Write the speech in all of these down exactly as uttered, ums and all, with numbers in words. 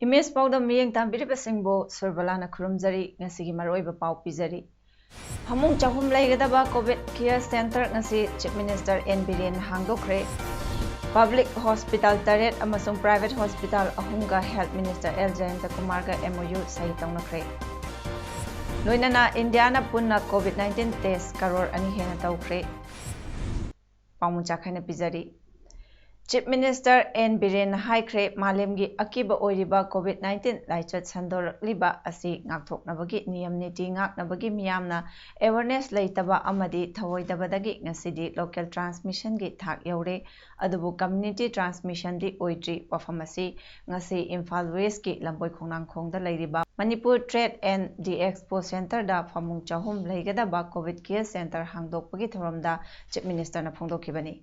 Image ꯄꯥꯎꯗꯝ ꯃꯤꯠꯌꯦꯡ ꯇꯥꯕꯤꯔꯤꯕꯁꯤꯡꯕꯨ ꯁꯨꯔꯕꯂꯥꯅ ꯈꯨꯔꯨꯝꯖꯔꯤ꯫ ꯉꯁꯤꯒꯤ ꯃꯔꯨꯑꯣꯏꯕ ꯄꯥꯎ ꯄꯤꯖꯔꯤ꯫ ꯐꯃꯨꯡ ꯆꯍꯨꯝ ꯂꯩꯒꯗꯕ ꯀꯣꯚꯤꯗ ꯀꯤꯌꯔ ꯁꯦꯟꯇꯔ ꯉꯁꯤ ꯆꯤꯐ ꯃꯤꯅꯤꯁꯇꯔ ꯑꯦꯟ ꯕꯤꯔꯦꯟꯅ ꯍꯥꯡꯗꯣꯛꯈ꯭ꯔꯦ꯫ ꯄꯕ꯭ꯂꯤꯛ ꯍꯣꯁꯄꯤꯇꯥꯜ ꯇꯔꯦꯠ ꯑꯃꯁꯨꯡ ꯄ꯭ꯔꯥꯏꯚꯦꯠ ꯍꯣꯁꯄꯤꯇꯥꯜ ꯑꯍꯨꯝꯒ ꯍꯦꯜꯊ ꯃꯤꯅꯤꯁꯇꯔ ꯑꯦꯜ ꯖꯌꯟꯇ ꯀꯨꯃꯥꯔꯒ ꯑꯦꯝ ꯑꯣ ꯌꯨ ꯁꯍꯤ ꯇꯧꯅꯈ꯭ꯔꯦ꯫ ꯂꯣꯏꯅꯅ ꯏꯟꯗꯤꯌꯥꯅ ꯄꯨꯟꯅ ꯀꯣꯚꯤꯗ ꯅꯥꯏꯟꯇꯤꯟ ꯇꯦꯁ ꯀꯔꯣꯔ ꯑꯅꯤ ꯍꯦꯟꯅ ꯇꯧꯈ꯭ꯔꯦ꯫ ꯄꯥꯎꯃꯤ ꯆꯥꯛꯈꯥꯏꯅ ꯄꯤꯖꯔꯤ꯫ ꯆꯤꯐ ꯃꯤꯅꯤꯁꯇꯔ ꯑꯦꯟ ꯕꯤꯔꯦꯟꯅ ꯍꯥꯏꯈ꯭ꯔꯦ, ꯃꯥꯂꯦꯝꯒꯤ ꯑꯀꯤꯕ ꯑꯣꯏꯔꯤꯕ ꯀꯣꯚꯤꯗ ꯅꯥꯏꯟꯇꯤꯟ ꯂꯥꯏꯆꯠ ꯁꯟꯗꯣꯔꯛꯂꯤꯕ ꯑꯁꯤ ꯉꯥꯛꯊꯣꯛꯅꯕꯒꯤ ꯅꯤꯌꯝ ꯅꯤꯇꯤ ꯉꯥꯛꯅꯕꯒꯤ ꯃꯤꯌꯥꯝꯅ ꯑꯦꯋꯦꯔꯅꯦꯁ ꯂꯩꯇꯕ ꯑꯃꯗꯤ ꯊꯧꯑꯣꯏꯗꯕꯗꯒꯤ ꯉꯁꯤꯗꯤ ꯂꯣꯀꯦꯜ ꯇ꯭ꯔꯥꯟꯁꯃꯤꯁꯟꯒꯤ ꯊꯥꯛ ꯌꯧꯔꯦ꯫ ꯑꯗꯨꯕꯨ ꯀꯝꯃ꯭ꯌꯨꯅꯤꯇꯤ ꯇ꯭ꯔꯥꯟꯁꯃꯤꯁꯟꯗꯤ ꯑꯣꯏꯗ꯭ꯔꯤ꯫ ꯋꯥꯐꯝ ꯑꯁꯤ ꯉꯁꯤ ꯏꯝꯐꯥꯜ ꯋꯦꯁꯀꯤ ꯂꯝꯕꯣꯏ ꯈꯣꯡꯅꯥꯡꯈꯣꯡꯗ ꯂꯩꯔꯤꯕ Manipur trade N D expo ꯁꯦꯟꯇꯔꯗ ꯐꯃꯨꯡ ꯆꯍꯨꯝ ꯂꯩꯒꯗꯕ ꯀꯣꯚꯤꯗ ꯀꯤꯌꯔ ꯁꯦꯟꯇꯔ ꯍꯥꯡꯗꯣꯛꯄꯒꯤ ꯊꯧꯔꯝꯗ ꯆꯤꯐ ꯃꯤꯅꯤꯁꯇꯔꯅ ꯐꯣꯡꯗꯣꯛꯈꯤꯕꯅꯤ꯫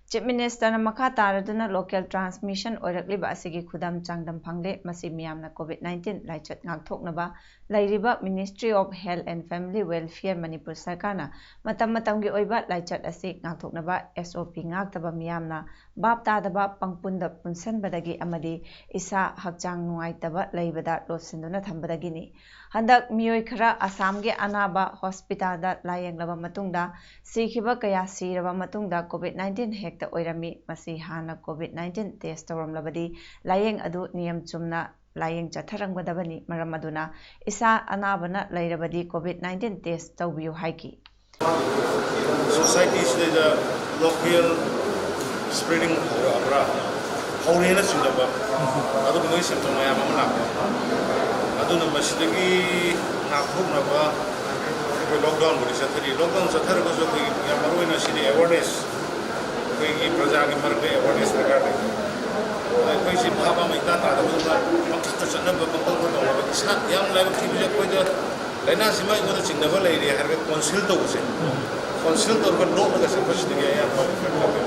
ꯆꯤꯐ ꯃꯤꯅꯤꯁꯇꯔꯅ ꯃꯈꯥ ꯇꯥꯔꯗꯨꯅ ꯂꯣꯀꯦꯜ ꯇ꯭ꯔꯥꯟꯁꯃꯤꯁꯟ ꯑꯣꯏꯔꯛꯂꯤꯕ ꯑꯁꯤꯒꯤ ꯈꯨꯗꯝ ꯆꯥꯡꯗꯝ ꯐꯪꯂꯦ꯫ ꯃꯁꯤ ꯃꯤꯌꯥꯝꯅ ꯀꯣꯚꯤꯗ ꯅꯥꯏꯟꯇꯤꯟ ꯂꯥꯏꯆꯠ ꯉꯥꯛꯊꯣꯛꯅꯕ ꯂꯩꯔꯤꯕ ministry of health and family welfare Manipur ꯁꯔꯀꯥꯔꯅ ꯃꯇꯝ ꯃꯇꯝꯒꯤ ꯑꯣꯏꯕ ꯂꯥꯏꯆꯠ ꯑꯁꯤ ꯉꯥꯛꯊꯣꯛꯅꯕ ꯑꯦꯁ ꯑꯣ ꯄꯤ ꯉꯥꯛꯇꯕ ꯃꯤꯌꯥꯝꯅ ꯚꯥꯞ ꯇꯥꯗꯕ ꯄꯪꯄꯨꯟꯗ ꯄꯨꯟꯁꯟꯕꯗꯒꯤ ꯑꯃꯗꯤ ꯏꯁꯥ ꯍꯛꯆꯥꯡ ꯅꯨꯡꯉꯥꯏꯇꯕ ꯂꯩꯕꯗ ꯂꯣꯠꯁꯤꯟꯗꯨꯅ ꯊꯝꯕꯗꯒꯤꯅꯤ꯫ ꯍꯟꯗꯛ ꯃꯤꯑꯣꯏ ꯈꯔ ꯑꯁꯥꯝꯒꯤ ꯑꯅꯥꯕ ꯍꯣꯁꯄꯤꯇꯥꯜꯗ ꯂꯥꯌꯦꯡꯂꯕ ꯃꯇꯨꯡꯗ ꯁꯤꯈꯤꯕ ꯀꯌꯥ ꯁꯤꯔꯕ ꯃꯇꯨꯡꯗ ꯀꯣꯚꯤꯗ ꯅꯥꯏꯟꯇꯤꯟ ꯍꯦꯛꯇ ꯑꯣꯏꯔꯝꯃꯤ꯫ ꯃꯁꯤ ꯍꯥꯟꯅ ꯀꯣꯚꯤꯗ ꯅꯥꯏꯟꯇꯤꯟ ꯇꯦꯁ ꯇꯧꯔꯝꯂꯕꯗꯤ ꯂꯥꯌꯦꯡ ꯑꯗꯨ ꯅꯤꯌꯝ ꯆꯨꯝꯅ ꯂꯥꯌꯦꯡ ꯆꯠꯊꯔꯝꯒꯗꯕꯅꯤ꯫ ꯃꯔꯝ ꯑꯗꯨꯅ ꯏꯁꯥ ꯑꯅꯥꯕꯅ ꯂꯩꯔꯕꯗꯤ ꯀꯣꯚꯤꯗ ꯅꯥꯏꯟꯇꯤꯟ ꯇꯦꯁ ꯇꯧꯕꯤꯌꯨ ꯍꯥꯏꯈꯤ꯫ ꯁꯣꯁꯥꯏꯇꯤꯁꯤꯗꯩꯗ ꯂꯣꯀꯦꯜ ꯁ꯭ꯄ꯭ꯔꯦꯗꯤꯡ ꯍꯧꯔꯛꯑꯕ꯭ꯔꯥ, ꯍꯧꯔꯦꯅ ꯆꯤꯡꯅꯕ ꯑꯗꯨꯒꯨꯝꯕꯒꯤ ꯁꯤꯝꯇꯣꯝ ꯃꯌꯥꯝ ꯑꯃ ꯂꯥꯛꯄ꯫ ꯑꯗꯨꯅ ꯃꯁꯤꯗꯒꯤ ꯉꯥꯛꯊꯣꯛꯅꯕ ꯑꯩꯈꯣꯏ ꯂꯣꯛꯗꯥꯎꯟꯕꯨꯗꯤ ꯆꯠꯊꯔꯤ꯫ ꯂꯣꯛꯗꯥꯎꯟ ꯆꯠꯊꯔꯒꯁꯨ ꯑꯩꯈꯣꯏꯒꯤ ꯌꯥꯝ ꯃꯔꯨꯑꯣꯏꯅ ꯁꯤꯗꯤ ꯑꯦꯋꯦꯔꯅꯦꯁ ꯑꯩꯈꯣꯏꯒꯤ ꯄ꯭ꯔꯖꯥꯒꯤ ꯃꯔꯛꯇ ꯑꯦꯋꯥꯔꯅꯦꯁ ꯗꯔꯀꯥꯔ ꯂꯩ꯫ ꯑꯗ ꯑꯩꯈꯣꯏꯁꯤ ꯚꯥꯞ ꯑꯃ ꯏꯇꯥ ꯇꯥꯗꯕ, ꯄꯪꯊꯛꯇ ꯆꯠꯅꯕ, ꯄꯪꯇꯧꯗ ꯇꯧꯅꯕ, ꯏꯁꯥ ꯌꯥꯝ ꯂꯥꯏꯕꯛ ꯊꯤꯕꯁꯦ ꯑꯩꯈꯣꯏꯗ ꯂꯥꯏꯅꯥꯁꯤꯃ ꯑꯩꯉꯣꯟꯗ ꯆꯤꯡꯅꯕ ꯂꯩꯔꯦ ꯍꯥꯏꯔꯒ ꯀꯣꯟꯁꯤꯜ ꯇꯧꯕꯁꯦ, ꯀꯣꯟꯁꯤꯜ ꯇꯧꯔꯒ ꯂꯣꯠꯂꯒ ꯆꯠꯄꯁꯤꯗꯒꯤ ꯑꯌꯥꯝꯕ ꯈꯔ ꯇꯧꯋꯦ꯫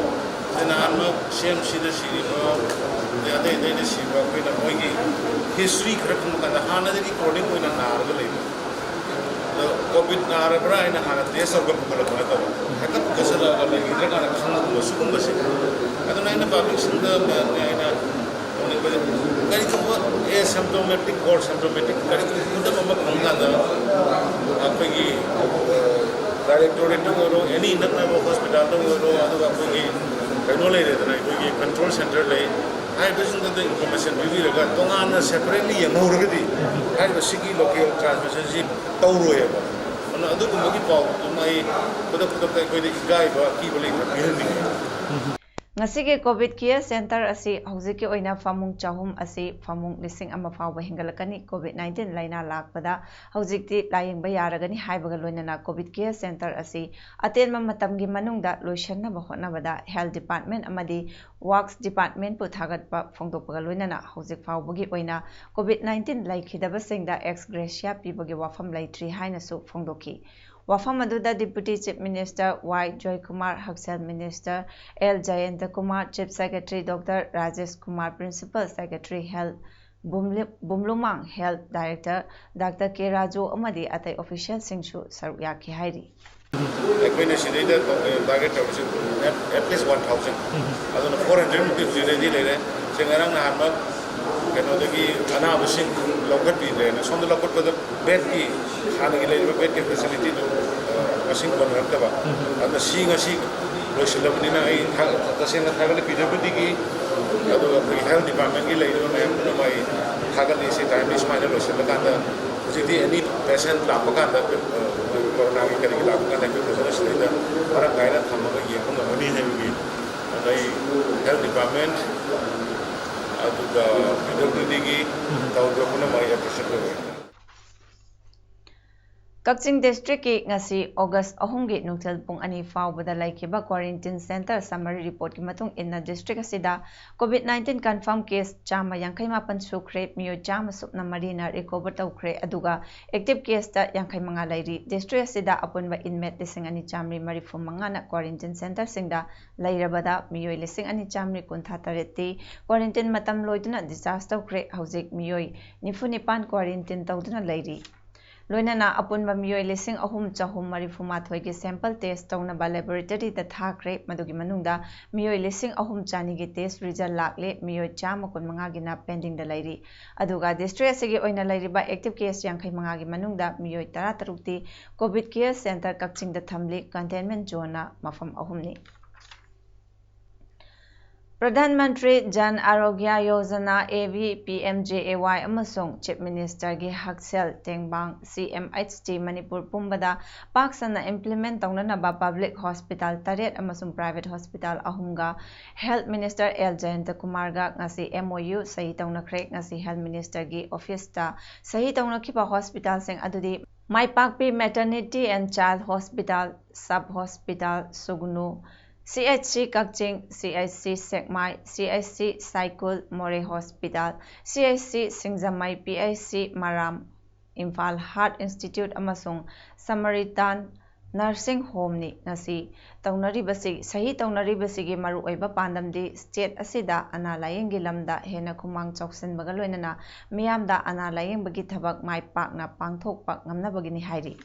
ꯑꯗꯩ ꯅꯍꯥꯟꯃꯛ ꯁꯤ ꯑꯦꯝ ꯁꯤꯗ ꯁꯤꯔꯤꯕ, ꯑꯗꯩ ꯑꯇꯩ ꯑꯇꯩꯗ ꯁꯤꯕ, ꯑꯩꯈꯣꯏꯅ ꯃꯣꯏꯒꯤ ꯍꯤꯁꯇ꯭ꯔꯤ ꯈꯔ ꯈꯪꯕ ꯀꯥꯟꯗ ꯍꯥꯟꯅꯗꯒꯤ ꯀ꯭ꯔꯣꯅꯤꯛ ꯑꯣꯏꯅ ꯅꯥꯔꯒ ꯂꯩꯕ, ꯑꯗꯣ ꯀꯣꯚꯤꯗ ꯅꯥꯔꯕ꯭ꯔꯥ ꯍꯥꯏꯅ ꯍꯥꯟꯅ ꯇꯦꯁ ꯇꯧꯔꯒ ꯄꯨꯈꯠꯂꯛꯄ ꯅꯠꯇꯕ, ꯍꯦꯛꯇ ꯄꯨꯈꯠꯆꯜꯂꯛꯑꯒ ꯂꯩꯈꯤꯗ꯭ꯔꯀꯥꯟꯗ ꯈꯪꯕꯒꯨꯝꯕ ꯁꯤꯒꯨꯝꯕꯁꯦ꯫ ꯑꯗꯨꯅ ꯑꯩꯅ ꯄꯥꯕ꯭ꯂꯤꯛꯁꯤꯡꯗ ꯑꯩꯅ ꯇꯧꯅꯤꯡꯕꯁꯦ, ꯀꯔꯤꯒꯨꯝꯕ ꯑꯦ ꯁꯤꯝꯇꯣꯃꯦꯇꯤꯛ ꯑꯣꯔ ꯁꯤꯝꯇꯣꯃꯦꯇꯤꯛ ꯀꯔꯤꯒꯨꯝꯕ ꯈꯨꯗꯝ ꯑꯃ ꯐꯪ ꯀꯥꯟꯗ ꯑꯩꯈꯣꯏꯒꯤ ꯗꯥꯏꯔꯦꯛꯇꯣꯔꯦꯠꯇ ꯑꯣꯏꯔꯣ, ꯑꯦꯅꯤ ꯅꯛꯅꯕ ꯍꯣꯁꯄꯤꯇꯥꯜꯗ ꯑꯣꯏꯔꯣ, ꯑꯗꯨꯒ ꯑꯩꯈꯣꯏꯒꯤ ꯀꯩꯅꯣ ꯂꯩꯔꯦꯗꯅ, ꯑꯩꯈꯣꯏꯒꯤ ꯀꯟꯇ꯭ꯔꯣꯜ ꯁꯦꯟꯇꯔ ꯂꯩ, ꯍꯥꯏꯔꯤꯕꯁꯤꯡꯗꯨꯗ ꯏꯟꯐꯣꯔꯃꯦꯁꯟ ꯄꯤꯕꯤꯔꯒ ꯇꯣꯉꯥꯟꯅ ꯁꯦꯄꯔꯦꯠꯂꯤ ꯌꯦꯡꯍꯧꯔꯒꯗꯤ ꯍꯥꯏꯔꯤꯕ ꯁꯤꯒꯤ ꯂꯣꯀꯦꯜ ꯇ꯭ꯔꯥꯟꯁꯃꯤꯁꯟꯁꯤ ꯇꯧꯔꯣꯏꯕ꯫ ꯑꯗꯨꯅ ꯑꯗꯨꯒꯨꯝꯕꯒꯤ ꯄꯥꯎꯗꯨꯃ ꯑꯩ ꯈꯨꯗꯛ ꯈꯨꯗꯛꯇ ꯑꯩꯈꯣꯏꯗ ꯏꯀꯥꯏꯕ ꯑꯀꯤꯕ ꯂꯩꯇꯅ ꯄꯤꯍꯟꯅꯤꯡꯉꯤ꯫ ꯉꯁꯤꯒꯤ ꯀꯣꯚꯤꯗ ꯀꯤꯌꯔ ꯁꯦꯟꯇꯔ ꯑꯁꯤ ꯍꯧꯖꯤꯛꯀꯤ ꯑꯣꯏꯅ ꯐꯃꯨꯡ ꯆꯍꯨꯝ ꯑꯁꯤ ꯐꯃꯨꯡ ꯂꯤꯁꯤꯡ ꯑꯃ ꯐꯥꯎꯕ ꯍꯦꯟꯒꯠꯂꯛꯀꯅꯤ꯫ ꯀꯣꯚꯤꯗ ꯅꯥꯏꯟꯇꯤꯟ ꯂꯥꯏꯅꯥ ꯂꯥꯛꯄꯗ ꯍꯧꯖꯤꯛꯇꯤ ꯂꯥꯌꯦꯡꯕ ꯌꯥꯔꯒꯅꯤ ꯍꯥꯏꯕꯒ ꯂꯣꯏꯅꯅ ꯀꯣꯚꯤꯗ ꯀꯤꯌꯔ ꯁꯦꯟꯇꯔ ꯑꯁꯤ ꯑꯇꯦꯟꯕ ꯃꯇꯝꯒꯤ ꯃꯅꯨꯡꯗ ꯂꯣꯏꯁꯤꯟꯅꯕ ꯍꯣꯠꯅꯕꯗ ꯍꯦꯜꯊ ꯗꯤꯄꯥꯔꯠꯃꯦꯟ ꯑꯃꯗꯤ ꯋꯥꯔꯛꯁ ꯗꯤꯄꯥꯔꯠꯃꯦꯟꯕꯨ ꯊꯥꯒꯠꯄ ꯐꯣꯡꯗꯣꯛꯄꯒ ꯂꯣꯏꯅꯅ ꯍꯧꯖꯤꯛ ꯐꯥꯎꯕꯒꯤ ꯑꯣꯏꯅ ꯀꯣꯚꯤꯗ ꯅꯥꯏꯟꯇꯤꯟ ꯂꯩꯈꯤꯗꯕꯁꯤꯡꯗ ꯑꯦꯛꯁ ꯒ꯭ꯔꯦꯁꯤꯌꯥ ꯄꯤꯕꯒꯤ ꯋꯥꯐꯝ ꯂꯩꯇ꯭ꯔꯤ ꯍꯥꯏꯅꯁꯨ ꯐꯣꯡꯗꯣꯛꯈꯤ꯫ ꯋꯥꯐꯝ ꯑꯗꯨꯗ deputy chief minister Y Joykumar, ꯍꯛꯁꯦꯜ minister L Jayenta Kumar, chief secretary doctor Rajesh Kumar, principal secretary health ꯕꯨꯝꯂꯤ-, Bumlumang health director doctor K Raju ꯑꯃꯗꯤ ꯑꯇꯩ ꯑꯣꯐꯤꯁꯤꯌꯦꯜꯁꯤꯡꯁꯨ ꯁꯔꯨꯛ ꯌꯥꯈꯤ ꯍꯥꯏꯔꯤ꯫ ꯑꯩꯈꯣꯏꯅ ꯁꯤꯗꯩꯗ ꯇꯧ-, ꯇꯥꯔꯒꯦꯠ ꯇꯧꯔꯤꯁꯦ at, at least one thousand꯫ ꯑꯗꯨꯅ four hundred ꯃꯨꯛꯇꯤ ꯍꯧꯖꯤꯛ ꯔꯦꯗꯤ ꯂꯩꯔꯦ꯫ ꯁꯦ ꯉꯔꯥꯡ ꯅꯍꯥꯟꯃꯛ ꯀꯩꯅꯣꯗꯒꯤ ꯑꯅꯥꯕꯁꯤꯡ ꯂꯧꯈꯠꯄꯤꯗ꯭ꯔꯦꯅ ꯁꯣꯝꯗ ꯂꯧꯈꯠꯄꯗ ꯕꯦꯗꯀꯤ, ꯍꯥꯟꯅꯒꯤ ꯂꯩꯔꯤꯕ ꯕꯦꯗꯀꯤ ꯐꯦꯁꯤꯂꯤꯇꯤꯗꯨ, ꯑ, ꯃꯁꯤꯡ ꯀꯣꯟꯅꯔꯛꯇꯕ꯫ ꯑꯗꯨꯅ ꯁꯤ ꯉꯁꯤ ꯂꯣꯏꯁꯤꯜꯂꯕꯅꯤꯅ ꯑꯩ ꯊꯥ-, ꯇꯁꯦꯡꯅ ꯊꯥꯒꯠꯂꯤ ꯄꯤ ꯗꯕ꯭ꯂꯤꯎ ꯗꯤꯒꯤ, ꯑꯗꯨꯒ ꯑꯩꯈꯣꯏꯒꯤ ꯍꯦꯜꯊ ꯗꯤꯄꯥꯔꯠꯃꯦꯟꯒꯤ ꯂꯩꯔꯤꯕ ꯃꯌꯥꯝ ꯄꯨꯝꯅꯃꯛ ꯑꯩ ꯊꯥꯒꯠꯂꯤ꯫ ꯁꯤ ꯇꯥꯏꯝꯂꯤ ꯁꯨꯃꯥꯏꯅ ꯂꯣꯏꯁꯤꯜꯂꯀꯥꯟꯗ ꯍꯧꯖꯤꯛꯇꯤ ꯑꯦꯅꯤ ꯄꯦꯁꯦꯟ ꯂꯥꯛꯄ ꯀꯥꯟꯗ, ꯑ, ꯀꯣꯔꯣꯅꯥꯒꯤ ꯀꯔꯤꯒꯤ ꯂꯥꯛꯄ ꯀꯥꯟꯗ ꯑꯩꯈꯣꯏ ꯐꯖꯅ ꯁꯤꯗꯩꯗ ꯃꯔꯥꯡ ꯀꯥꯏꯅ ꯊꯝꯃꯒ ꯌꯦꯡꯕ ꯉꯝꯒꯅꯤ ꯍꯥꯏꯕꯒꯤ ꯑꯗꯩ ꯍꯦꯜꯊ ꯗꯤꯄꯥꯔꯠꯃꯦꯟ, ꯑꯗꯨꯒ ꯄꯤ ꯗꯕ꯭ꯂꯤꯎ ꯗꯤꯒꯤ ꯇꯧꯔꯤꯕ ꯄꯨꯝꯅꯃꯛ ꯑꯩ ꯑꯦꯄ꯭ꯔꯤꯁꯤꯌꯦꯠ ꯇꯧꯏ꯫ ꯀꯛꯆꯤꯡ ꯗꯤꯁꯇ꯭ꯔꯤꯛꯀꯤ ꯉꯁꯤ ꯑꯣꯒꯁ ꯑꯍꯨꯝꯒꯤ ꯅꯨꯡꯊꯤꯜ ꯄꯨꯡ ꯑꯅꯤ ꯐꯥꯎꯕꯗ ꯂꯩꯈꯤꯕ quarantine centre summary reportꯀꯤ ꯃꯇꯨꯡ ꯏꯟꯅ, ꯗꯤꯁꯇ꯭ꯔꯤꯛ ꯑꯁꯤꯗ COVID nineteen confirm case ꯆꯥꯝꯃ ꯌꯥꯡꯈꯩ ꯃꯥꯄꯟ ꯁꯨꯈ꯭ꯔꯦ, ꯃꯤꯑꯣꯏ ꯆꯥꯝꯃ ꯁꯨꯞꯅ ꯃꯔꯤꯅ recover ꯇꯧꯈ꯭ꯔꯦ, ꯑꯗꯨꯒ active caseꯇ ꯌꯥꯡꯈꯩ ꯃꯉꯥ ꯂꯩꯔꯤ꯫ ꯗꯤꯁꯇ꯭ꯔꯤꯛ ꯑꯁꯤꯗ ꯑꯄꯨꯟꯕ inmate ꯂꯤꯁꯤꯡ ꯑꯅꯤ ꯆꯥꯃꯔꯤ ꯃꯔꯤꯐꯨ ꯃꯉꯥꯅ quarantine centreꯁꯤꯡꯗ ꯂꯩꯔꯕꯗ, ꯃꯤꯑꯣꯏ ꯂꯤꯁꯤꯡ ꯑꯅꯤ ꯆꯥꯃꯔꯤ ꯀꯨꯟꯊ꯭ꯔꯥ ꯇꯔꯦꯠꯇꯤ quarantine ꯃꯇꯝ ꯂꯣꯏꯗꯨꯅ discharge ꯇꯧꯈ꯭ꯔꯦ꯫ ꯍꯧꯖꯤꯛ ꯃꯤꯑꯣꯏ ꯅꯤꯐꯨ ꯅꯤꯄꯥꯟ quarantine ꯇꯧꯗꯨꯅ ꯂꯩꯔꯤ꯫ ꯂꯣꯏꯅꯅ ꯑꯄꯨꯟꯕ ꯃꯤꯑꯣꯏ ꯂꯤꯁꯤꯡ ꯑꯍꯨꯝ ꯆꯍꯨꯝ ꯃꯔꯤꯐꯨ ꯃꯥꯊꯣꯏꯒꯤ sample test ꯇꯧꯅꯕ laboratoryꯗ ꯊꯥꯈ꯭ꯔꯦ꯫ ꯃꯗꯨꯒꯤ ꯃꯅꯨꯡꯗ ꯃꯤꯑꯣꯏ ꯂꯤꯁꯤꯡ ꯑꯍꯨꯝ ꯆꯅꯤꯒꯤ test result ꯂꯥꯛꯂꯦ, ꯃꯤꯑꯣꯏ ꯆꯥꯝꯃ ꯀꯨꯟ ꯃꯉꯥꯒꯤꯅ pendingꯗ ꯂꯩꯔꯤ꯫ ꯑꯗꯨꯒ ꯗꯤꯁꯇ꯭ꯔꯤꯛ ꯑꯁꯤꯒꯤ ꯑꯣꯏꯅ ꯂꯩꯔꯤꯕ active case ꯌꯥꯡꯈꯩ ꯃꯉꯥꯒꯤ ꯃꯅꯨꯡꯗ ꯃꯤꯑꯣꯏ ꯇꯔꯥ ꯇꯔꯨꯛꯇꯤ COVID care centre ꯀꯛꯆꯤꯡꯗ ꯊꯝꯂꯤ꯫ Containment zoneꯅ ꯃꯐꯝ ꯑꯍꯨꯝꯅꯤ꯫ Pradhan Mantri Jan Arogya Yojana, A B, P M J A Y ꯑꯃꯁꯨꯡ ꯆꯤꯐ ꯃꯤꯅꯤꯁꯇꯔꯒꯤ ꯍꯛꯁꯦꯜ ꯇꯦꯡꯕꯥꯡ, ꯁꯤ ꯑꯦꯝ ꯑꯩꯆ ꯇꯤ, ꯃꯅꯤꯄꯨꯔ ꯄꯨꯝꯕꯗ ꯄꯥꯛ ꯁꯟꯅ implement ꯇꯧꯅꯅꯕ ꯄꯕ꯭ꯂꯤꯛ ꯍꯣꯁꯄꯤꯇꯥꯜ ꯇꯔꯦꯠ ꯑꯃꯁꯨꯡ ꯄ꯭ꯔꯥꯏꯚꯦꯠ ꯍꯣꯁꯄꯤꯇꯥꯜ ꯑꯍꯨꯝꯒ ꯍꯦꯜꯊ ꯃꯤꯅꯤꯁꯇꯔ ꯑꯦꯜ ꯖꯌꯟꯇꯀꯨꯃꯥꯔꯒ ꯉꯁꯤ M O U ꯁꯍꯤ ꯇꯧꯅꯈ꯭ꯔꯦ꯫ ꯉꯁꯤ ꯍꯦꯜꯊ ꯃꯤꯅꯤꯁꯇꯔꯒꯤ ꯑꯣꯐꯤꯁꯇ ꯁꯍꯤ ꯇꯧꯅꯈꯤꯕ ꯍꯣꯁꯄꯤꯇꯥꯜꯁꯤꯡ ꯑꯗꯨꯗꯤ ꯃꯥꯏꯄꯥꯛꯄꯤ Maternity and Child Hospital, Sub Hospital ꯁꯨꯒꯅꯨ, C H C Kakching, C H C Sekmai, C H C Saikul, Moreh hospital, C H C Singjamei, P H C Maram, Imphal heart institute ꯑꯃꯁꯨꯡ Samaritan ꯅꯔꯁꯤꯡ ꯍꯣꯝꯅꯤ꯫ ꯉꯁꯤ ꯇꯧꯅꯔꯤꯕꯁꯤ, ꯁꯍꯤ ꯇꯧꯅꯔꯤꯕꯁꯤꯒꯤ ꯃꯔꯨꯑꯣꯏꯕ ꯄꯥꯟꯗꯝꯗꯤ ꯁ꯭ꯇꯦꯠ ꯑꯁꯤꯗ ꯑꯅꯥ ꯂꯥꯌꯦꯡꯒꯤ ꯂꯝꯗ ꯍꯦꯟꯅ ꯈꯨꯃꯥꯡ ꯆꯥꯎꯁꯤꯟꯕꯒ ꯂꯣꯏꯅꯅ ꯃꯤꯌꯥꯝꯗ ꯑꯅꯥ ꯂꯥꯌꯦꯡꯕꯒꯤ ꯊꯕꯛ ꯃꯥꯏ ꯄꯥꯛꯅ ꯄꯥꯡꯊꯣꯛꯄ ꯉꯝꯅꯕꯒꯤꯅꯤ ꯍꯥꯏꯔꯤ꯫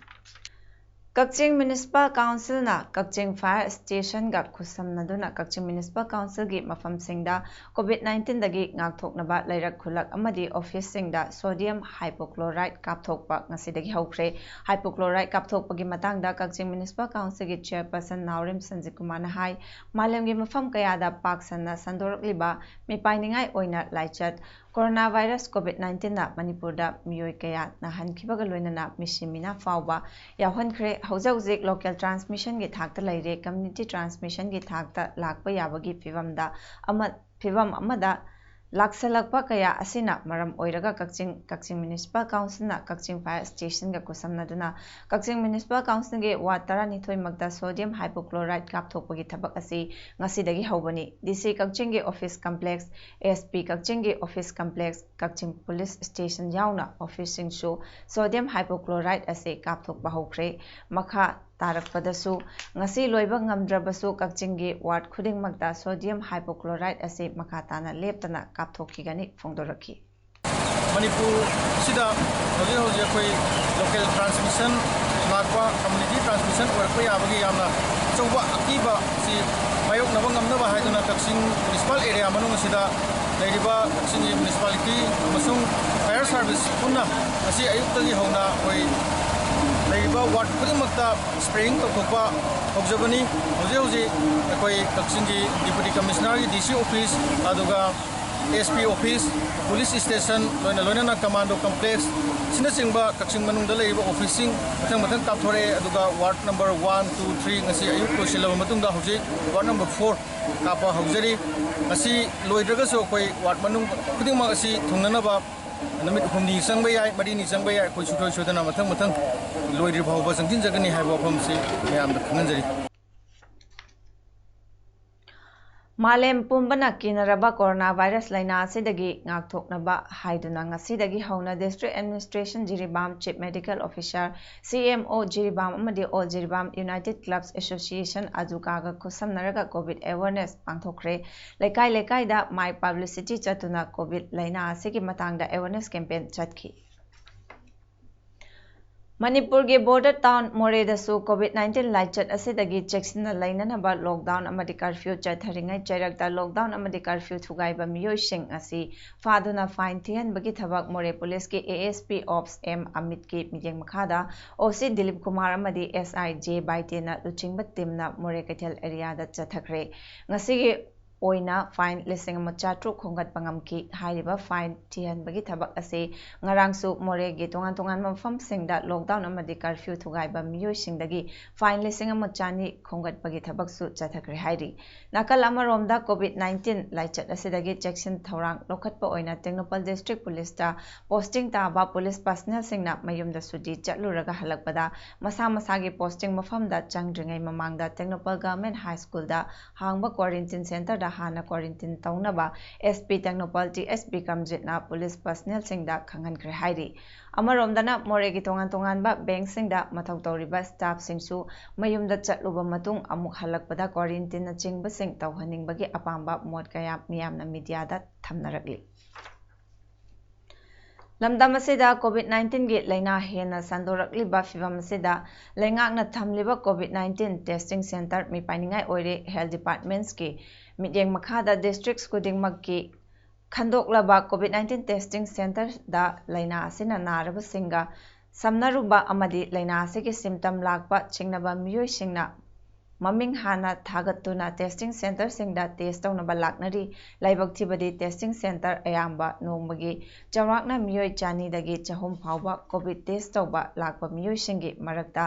ꯀꯛꯆꯤꯡ ꯃ꯭ꯌꯨꯅꯤꯁꯤꯄꯥꯜ ꯀꯥꯎꯟꯁꯤꯜꯅ ꯀꯛꯆꯤꯡ ꯐꯥꯌꯔ ꯁ꯭ꯇꯦꯁꯟꯒ ꯈꯨꯠꯁꯝꯅꯗꯨꯅ ꯀꯛꯆꯤꯡ ꯃ꯭ꯌꯨꯅꯤꯁꯤꯄꯥꯜ ꯀꯥꯎꯟꯁꯤꯜꯒꯤ ꯃꯐꯝꯁꯤꯡꯗ COVID nineteenꯗꯒꯤ ꯉꯥꯛꯊꯣꯛꯅꯕ ꯂꯩꯔꯛ ꯈꯨꯜꯂꯛ ꯑꯃꯗꯤ ꯑꯣꯐꯤꯁꯁꯤꯡꯗ sodium hypochlorite ꯀꯥꯞꯊꯣꯛꯄ ꯉꯁꯤꯗꯒꯤ ꯍꯧꯈ꯭ꯔꯦ꯫ Hypochlorite ꯀꯥꯞꯊꯣꯛꯄꯒꯤ ꯃꯇꯥꯡꯗ ꯀꯛꯆꯤꯡ ꯃ꯭ꯌꯨꯅꯤꯁꯤꯄꯥꯜ ꯀꯥꯎꯟꯁꯤꯜꯒꯤ ꯆꯤꯌꯔꯄꯔꯁꯟ ꯅꯥꯎꯔꯦꯝ ꯁꯟꯖꯤꯠ ꯀꯨꯃꯥꯔꯅ ꯍꯥꯏ, ꯃꯥꯂꯦꯝꯒꯤ ꯃꯐꯝ ꯀꯌꯥꯗ ꯄꯥꯛ ꯁꯟꯅ ꯁꯟꯗꯣꯔꯛꯂꯤꯕ ꯃꯤꯄꯥꯏꯅꯤꯡꯉꯥꯏ ꯑꯣꯏꯅ ꯂꯥꯏꯆꯠ ꯀꯣꯔꯣꯅꯥ ꯚꯥꯏꯔꯁ COVID nineteenꯅ ꯃꯅꯤꯄꯨꯔꯗ ꯃꯤꯑꯣꯏ ꯀꯌꯥ ꯅꯥꯍꯟꯈꯤꯕꯒ ꯂꯣꯏꯅꯅ ꯃꯤꯁꯤ ꯃꯤꯅꯥ ꯐꯥꯎꯕ ꯌꯥꯎꯍꯟꯈ꯭ꯔꯦ꯫ ꯍꯧꯖꯤꯛ ꯍꯧꯖꯤꯛ local transmissionꯒꯤ ꯊꯥꯛꯇ ꯂꯩꯔꯦ, community transmissionꯒꯤ ꯊꯥꯛꯇ ꯂꯥꯛꯄ ꯌꯥꯕꯒꯤ ꯐꯤꯕꯝꯗ ꯑꯃ, ꯐꯤꯕꯝ ꯑꯃꯗ ꯂꯥꯛꯁꯜꯂꯛꯄ ꯀꯌꯥ ꯑꯁꯤꯅ ꯃꯔꯝ ꯑꯣꯏꯔꯒ ꯀꯛꯆꯤꯡ, ꯀꯛꯆꯤꯡ Municipal Councilꯅ ꯀꯛꯆꯤꯡ Fire Stationꯒ ꯈꯨꯠꯁꯝꯅꯗꯨꯅ ꯀꯛꯆꯤꯡ Municipal Councilꯒꯤ ward ꯇꯔꯥꯅꯤꯊꯣꯏꯃꯛꯇ sodium hypochlorite ꯀꯥꯞꯊꯣꯛꯄꯒꯤ ꯊꯕꯛ ꯑꯁꯤ ꯉꯁꯤꯗꯒꯤ ꯍꯧꯕꯅꯤ꯫ DC ꯀꯛꯆꯤꯡꯒꯤ office complex, SP ꯀꯛꯆꯤꯡꯒꯤ office complex, ꯀꯛꯆꯤꯡ police station ꯌꯥꯎꯅ officeꯁꯤꯡꯁꯨ sodium hypochlorite ꯑꯁꯤ ꯀꯥꯞꯊꯣꯛꯄ ꯍꯧꯈ꯭ꯔꯦ꯫ ꯃꯈꯥ ꯇꯥꯔꯛꯄꯗꯁꯨ ꯉꯁꯤ ꯂꯣꯏꯕ ꯉꯝꯗ꯭ꯔꯕꯁꯨ ꯀꯛꯆꯤꯡꯒꯤ ward ꯈꯨꯗꯤꯡꯃꯛꯇ sodium hypochlorite ꯑꯁꯤ ꯃꯈꯥ ꯇꯥꯅ ꯂꯦꯞꯇꯅ ꯀꯥꯞꯊꯣꯛꯈꯤꯒꯅꯤ ꯐꯣꯡꯗꯣꯔꯛꯈꯤ꯫ ꯃꯅꯤꯄꯨꯔꯁꯤꯗ ꯍꯧꯖꯤꯛ ꯍꯧꯖꯤꯛ ꯑꯩꯈꯣꯏ local transmission ꯂꯥꯛꯄ, community transmission ꯑꯣꯏꯔꯛꯄ ꯌꯥꯕꯒꯤ ꯌꯥꯝꯅ ꯑꯆꯧꯕ ꯑꯀꯤꯕ ꯑꯁꯤ ꯃꯥꯌꯣꯛꯅꯕ ꯉꯝꯅꯕ ꯍꯥꯏꯗꯨꯅ ꯀꯛꯆꯤꯡ municipal area ꯃꯅꯨꯡ ꯑꯁꯤꯗ ꯂꯩꯔꯤꯕ ꯀꯛꯆꯤꯡꯒꯤ municipality ꯑꯃꯁꯨꯡ fire service ꯄꯨꯟꯅ ꯉꯁꯤ ꯑꯌꯨꯛꯇꯒꯤ ꯍꯧꯅ ꯑꯩꯈꯣꯏ ꯂꯩꯔꯤꯕ ward ꯈꯨꯗꯤꯡꯃꯛꯇ spraying ꯇꯧꯊꯣꯛꯄ ꯍꯧꯖꯕꯅꯤ꯫ ꯍꯧꯖꯤꯛ ꯍꯧꯖꯤꯛ ꯑꯩꯈꯣꯏ ꯀꯛꯆꯤꯡꯒꯤ Deputy Commissionerꯒꯤ DC office, ꯑꯗꯨꯒ SP office, police station, ꯂꯣꯏꯅ ꯂꯣꯏꯅꯅ commando complex ꯑꯁꯤꯅꯆꯤꯡꯕ ꯀꯛꯆꯤꯡ ꯃꯅꯨꯡꯗ ꯂꯩꯔꯤꯕ officeꯁꯤꯡ ꯃꯊꯪ ꯃꯊꯪ ꯀꯥꯞꯊꯣꯔꯛꯑꯦ꯫ ꯑꯗꯨꯒ ward number one, two, three ꯉꯁꯤ ꯑꯌꯨꯛ ꯂꯣꯏꯁꯤꯜꯂꯕ ꯃꯇꯨꯡꯗ ꯍꯧꯖꯤꯛ ward number four ꯀꯥꯞꯄ ꯍꯧꯖꯔꯤ꯫ ꯃꯁꯤ ꯂꯣꯏꯗ꯭ꯔꯒꯁꯨ ꯑꯩꯈꯣꯏ ward ꯃꯅꯨꯡ ꯈꯨꯗꯤꯡꯃꯛ ꯑꯁꯤ ꯊꯨꯡꯅꯅꯕ ꯅꯨꯃꯤꯠ ꯍꯨꯝꯅꯤ ꯆꯪꯕ ꯌꯥꯏ, ꯃꯔꯤꯅꯤ ꯆꯪꯕ ꯌꯥꯏ, ꯑꯩꯈꯣꯏ ꯁꯨꯡꯁꯣꯏ ꯁꯣꯏꯗꯅ ꯃꯊꯪ ꯃꯊꯪ ꯂꯣꯏꯗ꯭ꯔꯤ ꯐꯥꯎꯕ ꯆꯪꯁꯤꯟꯖꯒꯅꯤ ꯍꯥꯏꯕ ꯋꯥꯐꯝꯁꯤ ꯃꯌꯥꯝꯗ ꯈꯪꯍꯟꯖꯔꯤ꯫ ꯃꯥꯂꯦꯝ ꯄꯨꯝꯕꯅ ꯀꯤꯅꯔꯕ coronavirus ꯂꯥꯏꯅꯥ ꯑꯁꯤꯗꯒꯤ ꯉꯥꯛꯊꯣꯛꯅꯕ ꯍꯥꯏꯗꯨꯅ ꯉꯁꯤꯗꯒꯤ ꯍꯧꯅ District Administration Jiribam, Chief Medical Officer, CMO Jiribam ꯑꯃꯗꯤ All Jiribam United Clubs Association, ꯑꯗꯨꯀꯥꯒ ꯈꯨꯠꯁꯝꯅꯔꯒ COVID awareness ꯄꯥꯡꯊꯣꯛꯈ꯭ꯔꯦ꯫ ꯂꯩꯀꯥꯏ ꯂꯩꯀꯥꯏꯗ mic publicity ꯆꯠꯇꯨꯅ COVID ꯂꯥꯏꯅꯥ ꯑꯁꯤꯒꯤ ꯃꯇꯥꯡꯗ awareness campaign ꯆꯠꯈꯤ꯫ ꯃꯅꯤꯄꯨꯔꯒꯤ border town ꯃꯣꯔꯦꯗꯁꯨ COVID nineteen ꯂꯥꯏꯆꯠ ꯑꯁꯤꯗꯒꯤ ꯆꯦꯛꯁꯤꯟꯅ ꯂꯩꯅꯅꯕ lockdown ꯑꯃꯗꯤ curfew ꯆꯠꯊꯔꯤꯉꯩ ꯆꯩꯔꯛꯇ lockdown ꯑꯃꯗꯤ curfew ꯊꯨꯒꯥꯏꯕ ꯃꯤꯑꯣꯏꯁꯤꯡ ꯑꯁꯤ ꯐꯥꯗꯨꯅ fine ꯊꯤꯍꯟꯕꯒꯤ ꯊꯕꯛ ꯃꯣꯔꯦ policeꯀꯤ ASP Ops M ꯑꯃꯤꯠꯀꯤ ꯃꯤꯠꯌꯦꯡ ꯃꯈꯥꯗ OC ꯗꯤꯂꯤꯞ ꯀꯨꯃꯥꯔ ꯑꯃꯗꯤ SI J ꯕꯥꯏꯇꯦꯅ ꯂꯨꯆꯤꯡꯕ teamꯅ ꯃꯣꯔꯦ ꯀꯩꯊꯦꯜ areaꯗ ꯆꯠꯊꯈ꯭ꯔꯦ꯫ ꯉꯁꯤꯒꯤ ꯑꯣꯏꯅ fine ꯂꯤꯁꯤꯡ ꯑꯃ ꯆꯥꯇ꯭ꯔꯨꯛ ꯈꯣꯝꯒꯠꯄ ꯉꯝꯈꯤ꯫ ꯍꯥꯏꯔꯤꯕ fine ꯊꯤꯍꯟꯕꯒꯤ ꯊꯕꯛ ꯑꯁꯤ ꯉꯔꯥꯡꯁꯨ ꯃꯣꯔꯦꯒꯤ ꯇꯣꯉꯥꯟ ꯇꯣꯉꯥꯟꯕ ꯃꯐꯝꯁꯤꯡꯗ lockdown ꯑꯃꯗꯤ curfew ꯊꯨꯒꯥꯏꯕ ꯃꯤꯑꯣꯏꯁꯤꯡꯗꯒꯤ fine ꯂꯤꯁꯤꯡ ꯑꯃ ꯆꯥꯅꯤ ꯈꯣꯝꯒꯠꯄꯒꯤ ꯊꯕꯛꯁꯨ ꯆꯠꯊꯈ꯭ꯔꯦ ꯍꯥꯏꯔꯤ꯫ ꯅꯥꯀꯜ ꯑꯃꯔꯣꯝꯗ COVID nineteen ꯂꯥꯏꯆꯠ ꯑꯁꯤꯗꯒꯤ ꯆꯦꯛꯁꯤꯟ ꯊꯧꯔꯥꯡ ꯂꯧꯈꯠꯄ ꯑꯣꯏꯅ ꯇꯦꯡꯅꯧꯄꯜ district police ꯇ posting ꯇꯥꯕ police personnel ꯁꯤꯡꯅ ꯃꯌꯨꯝꯗ ꯁꯨꯇꯤ ꯆꯠꯂꯨꯔꯒ ꯍꯜꯂꯛꯄꯗ ꯃꯁꯥ ꯃꯁꯥꯒꯤ posting ꯃꯐꯝꯗ ꯆꯪꯗ꯭ꯔꯤꯉꯩ ꯃꯃꯥꯡꯗ ꯇꯦꯡꯅꯧꯄꯜ Government High School ꯗ ꯍꯥꯡꯕ quarantine center ꯗ ꯍꯥꯟꯅ quarantine ꯇꯧꯅꯕ SP ꯇꯦꯡꯅꯧꯄꯜ ꯇꯤ ꯑꯦꯁ ꯕꯤꯀ꯭ꯔꯝꯖꯤꯠꯅ police personnel ꯁꯤꯡꯗ ꯈꯪꯍꯟꯈ꯭ꯔꯦ ꯍꯥꯏꯔꯤ꯫ ꯑꯃꯔꯣꯝꯗꯅ ꯃꯣꯔꯦꯒꯤ ꯇꯣꯉꯥꯟ ꯇꯣꯉꯥꯟꯕ bank ꯁꯤꯡꯗ ꯃꯊꯧ ꯇꯧꯔꯤꯕ staff ꯁꯤꯡꯁꯨ ꯃꯌꯨꯝꯗ ꯆꯠꯂꯨꯕ ꯃꯇꯨꯡ ꯑꯃꯨꯛ ꯍꯜꯂꯛꯄꯗ quarantine ꯅꯆꯤꯡꯕꯁꯤꯡ ꯇꯧꯍꯟꯅꯤꯡꯕꯒꯤ ꯑꯄꯥꯝꯕ ꯃꯣꯠ ꯀꯌꯥ ꯃꯤꯌꯥꯝꯅ media ꯗ ꯊꯝꯅꯔꯛꯂꯤ꯫ ꯂꯝꯗꯝ ꯑꯁꯤꯗ COVID nineteen ꯒꯤ ꯂꯥꯏꯅꯥ ꯍꯦꯟꯅ ꯁꯟꯗꯣꯔꯛꯂꯤꯕ ꯐꯤꯚꯝ ꯑꯁꯤꯗ ꯂꯩꯉꯥꯛꯅ ꯊꯝꯂꯤꯕ COVID nineteen testing center ꯃꯤꯄꯥꯏꯅꯤꯡꯉꯥꯏ ꯑꯣꯏꯔꯦ꯫ Health departments ꯀꯤ ꯃꯤꯠꯌꯦꯡ ꯃꯈꯥꯗ districts ꯈꯨꯗꯤꯡꯃꯛꯀꯤ ꯈꯟꯗꯣꯛꯂꯕ COVID nineteen testing center ꯗ ꯂꯥꯏꯅꯥ ꯑꯁꯤꯅ ꯅꯥꯔꯕꯁꯤꯡꯒ ꯁꯝꯅꯔꯨꯕ ꯑꯃꯗꯤ ꯂꯥꯏꯅꯥ ꯑꯁꯤꯒꯤ symptom ꯂꯥꯛꯄ ꯆꯤꯡꯅꯕ ꯃꯤꯑꯣꯏꯁꯤꯡꯅ ꯃꯃꯤꯡ ꯍꯥꯟꯅ ꯊꯥꯒꯠꯇꯨꯅ testing center ꯁꯤꯡꯗ test ꯇꯧꯅꯕ ꯂꯥꯛꯅꯔꯤ꯫ ꯂꯥꯏꯕꯛ ꯊꯤꯕꯗꯤ testing center ꯑꯌꯥꯝꯕ ꯅꯣꯡꯃꯒꯤ ꯆꯥꯎꯔꯥꯛꯅ ꯃꯤꯑꯣꯏ ꯆꯅꯤꯗꯒꯤ ꯆꯍꯨꯝ ꯐꯥꯎꯕ COVID test ꯇꯧꯕ ꯂꯥꯛꯄ ꯃꯤꯑꯣꯏꯁꯤꯡꯒꯤ ꯃꯔꯛꯇ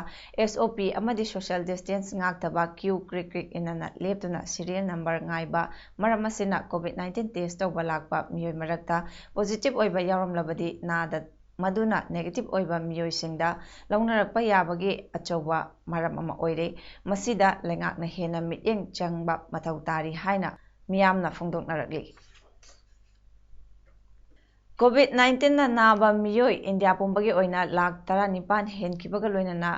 SOP ꯑꯃꯗꯤ social distance ꯉꯥꯛꯇꯕ queue ꯀ꯭ꯔꯤꯛ ꯀ꯭ꯔꯤꯛ ꯏꯟꯅꯅ ꯂꯦꯞꯇꯨꯅ serial number ꯉꯥꯏꯕ ꯃꯔꯝ ꯑꯁꯤꯅ COVID nineteen test ꯇꯧꯕ ꯂꯥꯛꯄ ꯃꯤꯑꯣꯏ ꯃꯔꯛꯇ positive ꯑꯣꯏꯕ ꯌꯥꯎꯔꯝꯂꯕꯗꯤ ꯅꯥꯗ ꯃꯗꯨꯅ negative ꯑꯣꯏꯕ ꯃꯤꯑꯣꯏꯁꯤꯡꯗ ꯂꯧꯅꯔꯛꯄ ꯌꯥꯕꯒꯤ ꯑꯆꯧꯕ ꯃꯔꯝ ꯑꯃ ꯑꯣꯏꯔꯦ꯫ ꯃꯁꯤꯗ ꯂꯩꯉꯥꯛꯅ ꯍꯦꯟꯅ ꯃꯤꯠꯌꯦꯡ ꯆꯪꯕ ꯃꯊꯧ ꯇꯥꯔꯤ ꯍꯥꯏꯅ ꯃꯤꯌꯥꯝꯅ ꯐꯣꯡꯗꯣꯛꯅꯔꯛꯂꯤ꯫ COVID nineteen ꯅ ꯅꯥꯕ ꯃꯤꯑꯣꯏ ꯏꯟꯗꯤꯌꯥ ꯄꯨꯝꯕꯒꯤ ꯑꯣꯏꯅ ꯂꯥꯈ ꯇꯔꯥꯅꯤꯄꯥꯟ ꯍꯦꯟꯈꯤꯕꯒ ꯂꯣꯏꯅꯅ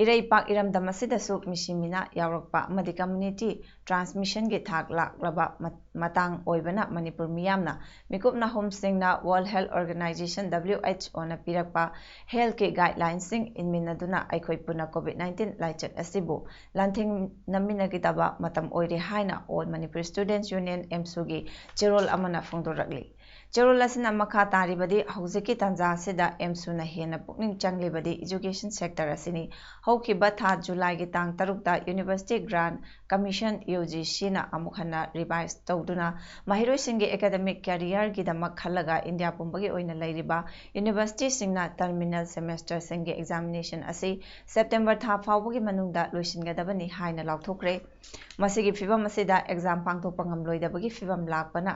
ꯏꯔꯩꯄꯥꯛ ꯏꯔꯝꯗꯝ ꯑꯁꯤꯗꯁꯨ ꯃꯤꯁꯤ ꯃꯤꯅꯥ ꯌꯥꯎꯔꯛꯄ ꯑꯃꯗꯤ community transmission ꯒꯤ ꯊꯥꯛ ꯂꯥꯛꯂꯕ ꯃ-, ꯃꯇꯥꯡ ꯑꯣꯏꯕꯅ ꯃꯅꯤꯄꯨꯔ ꯃꯤꯌꯥꯝꯅ ꯃꯤꯀꯨꯞ ꯅꯥꯍꯨꯝꯁꯤꯡꯅ World Health Organization, WHO ꯅ ꯄꯤꯔꯛꯄ health ꯀꯤ guideline ꯁꯤꯡ ꯏꯟꯃꯤꯟꯅꯗꯨꯅ ꯑꯩꯈꯣꯏ ꯄꯨꯟꯅ COVID nineteen ꯂꯥꯏꯆꯠ ꯑꯁꯤꯕꯨ ꯂꯥꯟꯊꯦꯡꯅꯃꯤꯟꯅꯒꯗꯕ ꯃꯇꯝ ꯑꯣꯏꯔꯦ ꯍꯥꯏꯅ All Manipur Students Union, ꯑꯦꯝꯁꯨꯒꯤ ꯆꯦꯔꯣꯜ ꯑꯃꯅ ꯐꯣꯡꯗꯣꯔꯛꯂꯤ꯫ ꯆꯦꯔꯣꯜ ꯑꯁꯤꯅ ꯃꯈꯥ ꯇꯥꯔꯤꯕꯗꯤ, ꯍꯧꯖꯤꯛꯀꯤ ꯇꯥꯟꯖꯥ ꯑꯁꯤꯗ ꯑꯦꯝꯁꯨꯅ ꯍꯦꯟꯅ ꯄꯨꯛꯅꯤꯡ ꯆꯪꯂꯤꯕꯗꯤ education sector ꯑꯁꯤꯅꯤ꯫ ꯍꯧꯈꯤꯕ ꯊꯥ ꯖꯨꯂꯥꯏꯒꯤ ꯇꯥꯡ ꯇꯔꯨꯛꯇ university grant commission, UGCꯅ ꯑꯃꯨꯛ ꯍꯟꯅ revise ꯇꯧꯗꯨꯅ ꯃꯍꯩꯔꯣꯏꯁꯤꯡꯒꯤ academic careerꯒꯤꯗꯃꯛ ꯈꯜꯂꯒ ꯏꯟꯗꯤꯌꯥ ꯄꯨꯝꯕꯒꯤ ꯑꯣꯏꯅ ꯂꯩꯔꯤꯕ universityꯁꯤꯡꯅ terminal semesterꯁꯤꯡꯒꯤ examination ꯑꯁꯤ September ꯊꯥ ꯐꯥꯎꯕꯒꯤ ꯃꯅꯨꯡꯗ ꯂꯣꯏꯁꯤꯟꯒꯗꯕꯅꯤ ꯍꯥꯏꯅ ꯂꯥꯎꯊꯣꯛꯈ꯭ꯔꯦ꯫ ꯃꯁꯤꯒꯤ ꯐꯤꯚꯝ ꯑꯁꯤꯗ exam ꯄꯥꯡꯊꯣꯛꯄ ꯉꯝꯂꯣꯏꯗꯕꯒꯤ ꯐꯤꯚꯝ ꯂꯥꯛꯄꯅ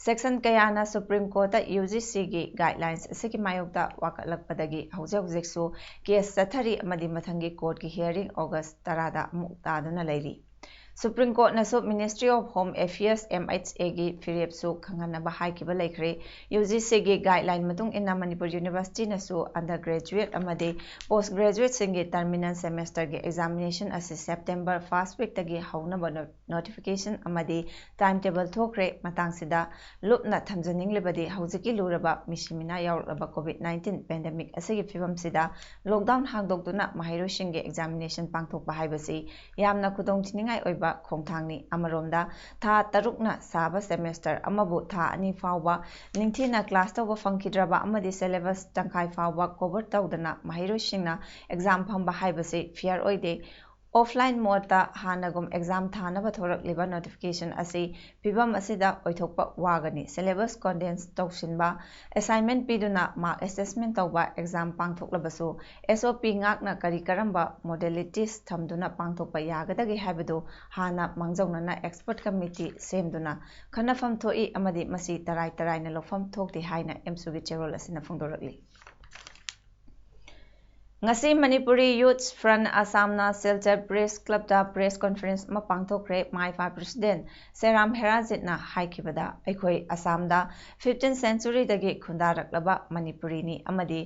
section ꯀꯌꯥꯅ Supreme Courtꯇ UGCꯒꯤ guidelines ꯑꯁꯤꯒꯤ ꯃꯥꯌꯣꯛꯇ ꯋꯥꯀꯠꯂꯛꯄꯗꯒꯤ ꯍꯧꯖꯤꯛ ꯍꯧꯖꯤꯛꯁꯨ case ꯆꯠꯊꯔꯤ ꯑꯃꯗꯤ ꯃꯊꯪꯒꯤ courtꯀꯤ hearing August ꯇꯔꯥꯗ ꯑꯃꯨꯛ ꯇꯥꯗꯨꯅ ꯂꯩꯔꯤ꯫ Supreme Courtꯅꯁꯨ Ministry of Home Affairs, MHAꯒꯤ ꯐꯤꯔꯦꯞꯁꯨ ꯈꯪꯍꯟꯅꯕ ꯍꯥꯏꯈꯤꯕ ꯂꯩꯈ꯭ꯔꯦ꯫ UGCꯒꯤ guideline ꯃꯇꯨꯡ ꯏꯟꯅ ꯃꯅꯤꯄꯨꯔ universityꯅꯁꯨ undergraduate ꯑꯃꯗꯤ post graduateꯁꯤꯡꯒꯤ terminal semesterꯒꯤ examination ꯑꯁꯤ September first weekꯇꯒꯤ ꯍꯧꯅꯕ no-, notification ꯑꯃꯗꯤ time table ꯊꯣꯛꯈ꯭ꯔꯦ꯫ ꯃꯇꯥꯡꯁꯤꯗ ꯂꯨꯞꯅ ꯊꯝꯖꯅꯤꯡꯂꯤꯕꯗꯤ, ꯍꯧꯖꯤꯛꯀꯤ ꯂꯨꯔꯕ ꯃꯤꯁꯤ ꯃꯤꯅꯥ ꯌꯥꯎꯔꯛꯂꯕ COVID nineteen pandemic ꯑꯁꯤꯒꯤ ꯐꯤꯕꯝꯁꯤꯗ lockdown ꯍꯥꯡꯗꯣꯛꯇꯨꯅ ꯃꯍꯩꯔꯣꯏꯁꯤꯡꯒꯤ examination ꯄꯥꯡꯊꯣꯛꯄ ꯍꯥꯏꯕꯁꯤ ꯌꯥꯝꯅ ꯈꯨꯗꯣꯡꯊꯤꯅꯤꯡꯉꯥꯏ ꯑꯣꯏꯕ ꯈꯣꯡꯊꯥꯡꯅꯤ꯫ ꯑꯃꯔꯣꯝꯗ, ꯊꯥ ꯇꯔꯨꯛꯅ ꯁꯥꯕ semester ꯑꯃꯕꯨ ꯊꯥ ꯑꯅꯤ ꯐꯥꯎꯕ ꯅꯤꯡꯊꯤꯅ class ꯇꯧꯕ ꯐꯪꯈꯤꯗ꯭ꯔꯕ ꯑꯃꯗꯤ syllabus ꯇꯪꯈꯥꯏ ꯐꯥꯎꯕ cover ꯇꯧꯗꯅ ꯃꯍꯩꯔꯣꯏꯁꯤꯡꯅ exam ꯐꯝꯕ ꯍꯥꯏꯕꯁꯤ fair ꯑꯣꯏꯗꯦ꯫ Offline modeꯇ ꯍꯥꯟꯅꯒꯨꯝ exam ꯊꯥꯅꯕ ꯊꯣꯔꯛꯂꯤꯕ notification ꯑꯁꯤ ꯐꯤꯚꯝ ꯑꯁꯤꯗ ꯑꯣꯏꯊꯣꯛꯄ ꯋꯥꯒꯅꯤ꯫ Syllabus condense ꯇꯧꯁꯤꯟꯕ, assignment ꯄꯤꯗꯨꯅ mark assessment ꯇꯧꯕ, exam ꯄꯥꯡꯊꯣꯛꯂꯕꯁꯨ SOP ꯉꯥꯛꯅ ꯀꯔꯤ ꯀꯔꯝꯕ modalities ꯊꯝꯗꯨꯅ ꯄꯥꯡꯊꯣꯛꯄ ꯌꯥꯒꯗꯒꯦ ꯍꯥꯏꯕꯗꯨ ꯍꯥꯟꯅ ꯃꯥꯡꯖꯧꯅꯅ expert committee ꯁꯦꯝꯗꯨꯅ ꯈꯟꯅꯐꯝ ꯊꯣꯛꯏ ꯑꯃꯗꯤ ꯃꯁꯤ ꯇꯔꯥꯏ ꯇꯔꯥꯏꯅ ꯂꯧꯐꯝ ꯊꯣꯛꯇꯦ ꯍꯥꯏꯅ ꯑꯦꯝꯁꯨꯒꯤ ꯆꯦꯔꯣꯜ ꯑꯁꯤꯅ ꯐꯣꯡꯗꯣꯔꯛꯂꯤ꯫ ꯉꯁꯤ Manipuri Youth Front ꯑꯁꯥꯝꯅ Silchar Press Clubꯇ press conference ꯑꯃ ꯄꯥꯡꯊꯣꯛꯈ꯭ꯔꯦ꯫ ꯃꯥꯏꯐꯥ president ꯁꯦꯔꯥꯝ ꯍꯦꯔꯥꯖꯤꯠꯅ ꯍꯥꯏꯈꯤꯕꯗ, ꯑꯩꯈꯣꯏ ꯑꯁꯥꯝꯗ fifteenth centuryꯗꯒꯤ ꯈꯨꯟꯗꯥꯔꯛꯂꯕ ꯃꯅꯤꯄꯨꯔꯤꯅꯤ ꯑꯃꯗꯤ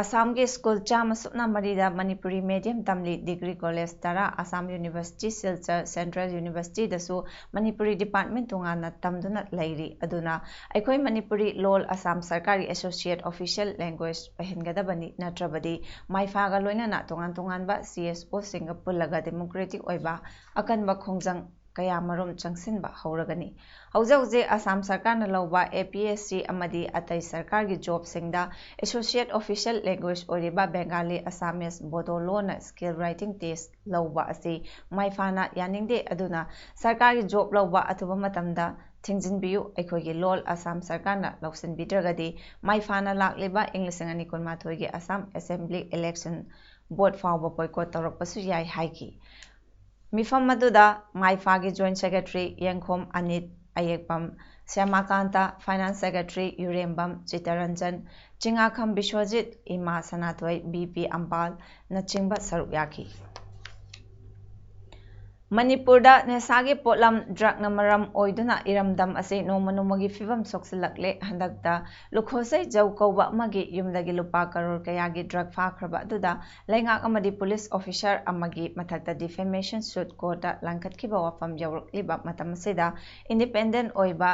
ꯑꯁꯥꯝꯒꯤ school ꯆꯥꯝꯃ ꯁꯨꯞꯅ ꯃꯔꯤꯗ ꯃꯅꯤꯄꯨꯔꯤ medium ꯇꯝꯂꯤ꯫ Degree college ꯇꯔꯥ, Assam University Silchar, Central Universityꯗꯁꯨ Manipuri department ꯇꯣꯉꯥꯟꯅ ꯇꯝꯗꯨꯅ ꯂꯩꯔꯤ꯫ ꯑꯗꯨꯅ ꯑꯩꯈꯣꯏ ꯃꯅꯤꯄꯨꯔꯤ ꯂꯣꯜ ꯑꯁꯥꯝ ꯁꯔꯀꯥꯔꯒꯤ associate official language ꯑꯣꯏꯍꯟꯒꯗꯕꯅꯤ, ꯅꯠꯇ꯭ꯔꯕꯗꯤ ꯃꯥꯏꯐꯥꯒ ꯂꯣꯏꯅꯅ ꯇꯣꯉꯥꯟ ꯇꯣꯉꯥꯟꯕ CSOꯁꯤꯡꯒ ꯄꯨꯜꯂꯒ democratic ꯑꯣꯏꯕ ꯑꯀꯟꯕ ꯈꯣꯡꯖꯪ ꯀꯌꯥꯃꯔꯨꯝ ꯆꯪꯁꯤꯟꯕ ꯍꯧꯔꯒꯅꯤ꯫ ꯍꯧꯖꯤꯛ ꯍꯧꯖꯤꯛ ꯑꯁꯥꯝ ꯁꯔꯀꯥꯔꯅ ꯂꯧꯕ APSC ꯑꯃꯗꯤ ꯑꯇꯩ ꯁꯔꯀꯥꯔꯒꯤ ꯖꯣꯕꯁꯤꯡꯗ associate official language ꯑꯣꯏꯔꯤꯕ Bengali, Assamese, Bodo ꯂꯣꯟꯅ skill writing test ꯂꯧꯕ ꯑꯁꯤ ꯃꯥꯏ ꯐꯥꯅ ꯌꯥꯅꯤꯡꯗꯦ꯫ ꯑꯗꯨꯅ ꯁꯔꯀꯥꯔꯒꯤ ꯖꯣꯕ ꯂꯧꯕ ꯑꯊꯨꯕ ꯃꯇꯝꯗ ꯊꯤꯡꯖꯤꯟꯕꯤꯌꯨ꯫ ꯑꯩꯈꯣꯏꯒꯤ ꯂꯣꯜ ꯑꯁꯥꯝ ꯁꯔꯀꯥꯔꯅ ꯂꯧꯁꯤꯟꯕꯤꯗ꯭ꯔꯒꯗꯤ ꯃꯥꯏ ꯐꯥꯅ ꯂꯥꯛꯂꯤꯕ ꯏꯪ ꯂꯤꯁꯤꯡ ꯑꯅꯤ ꯀꯨꯟꯃꯥꯊꯣꯏꯒꯤ ꯑꯁꯥꯝ assembly election vote ꯐꯥꯎꯕ boycott ꯇꯧꯔꯛꯄꯁꯨ ꯌꯥꯏ ꯍꯥꯏꯈꯤ꯫ ꯃꯤꯐꯝ ꯑꯗꯨꯗ ꯃꯥꯏꯐꯥꯒꯤ joint secretary ꯌꯦꯡꯈꯣꯝ ꯑꯅꯤꯠ, ꯑꯌꯦꯛꯄꯝ ꯁ꯭ꯌꯥꯃꯥꯀꯥꯟꯇ, finance secretary ꯌꯨꯔꯦꯝꯕꯝ ꯆꯤꯇꯔꯟꯖꯟ, ꯆꯤꯡꯉꯥꯈꯝ ꯕꯤꯁ꯭ꯋꯖꯤꯠ, ꯏꯃꯥ ꯁꯅꯥꯊꯣꯏ, ꯕꯤ ꯄꯤ ꯑꯝꯄꯥꯜꯅꯆꯤꯡꯕ ꯁꯔꯨꯛ ꯌꯥꯈꯤ꯫ ꯃꯅꯤꯄꯨꯔꯗ ꯅꯤꯁꯥꯒꯤ ꯄꯣꯠꯂꯝ ꯗ꯭ꯔꯒꯅ ꯃꯔꯝ ꯑꯣꯏꯗꯨꯅ ꯏꯔꯝꯗꯝ ꯑꯁꯤ ꯅꯣꯡꯃ ꯅꯣꯡꯃꯒꯤ ꯐꯤꯕꯝ ꯁꯣꯛꯆꯤꯜꯂꯛꯂꯦ꯫ ꯍꯟꯗꯛꯇ ꯂꯨꯈꯣꯁꯩ ꯖꯧ ꯀꯧꯕ ꯑꯃꯒꯤ ꯌꯨꯝꯗꯒꯤ ꯂꯨꯄꯥ ꯀꯔꯣꯔ ꯀꯌꯥꯒꯤ ꯗ꯭ꯔꯒ ꯐꯥꯈ꯭ꯔꯕ ꯑꯗꯨꯗ ꯂꯩꯉꯥꯛ ꯑꯃꯗꯤ ꯄꯨꯂꯤꯁ ꯑꯣꯐꯤꯁꯔ ꯑꯃꯒꯤ ꯃꯊꯛꯇ defamation suit courtꯇ ꯂꯪꯈꯠꯈꯤꯕ ꯋꯥꯐꯝ ꯌꯧꯔꯛꯂꯤꯕ ꯃꯇꯝ ꯑꯁꯤꯗ independent ꯑꯣꯏꯕ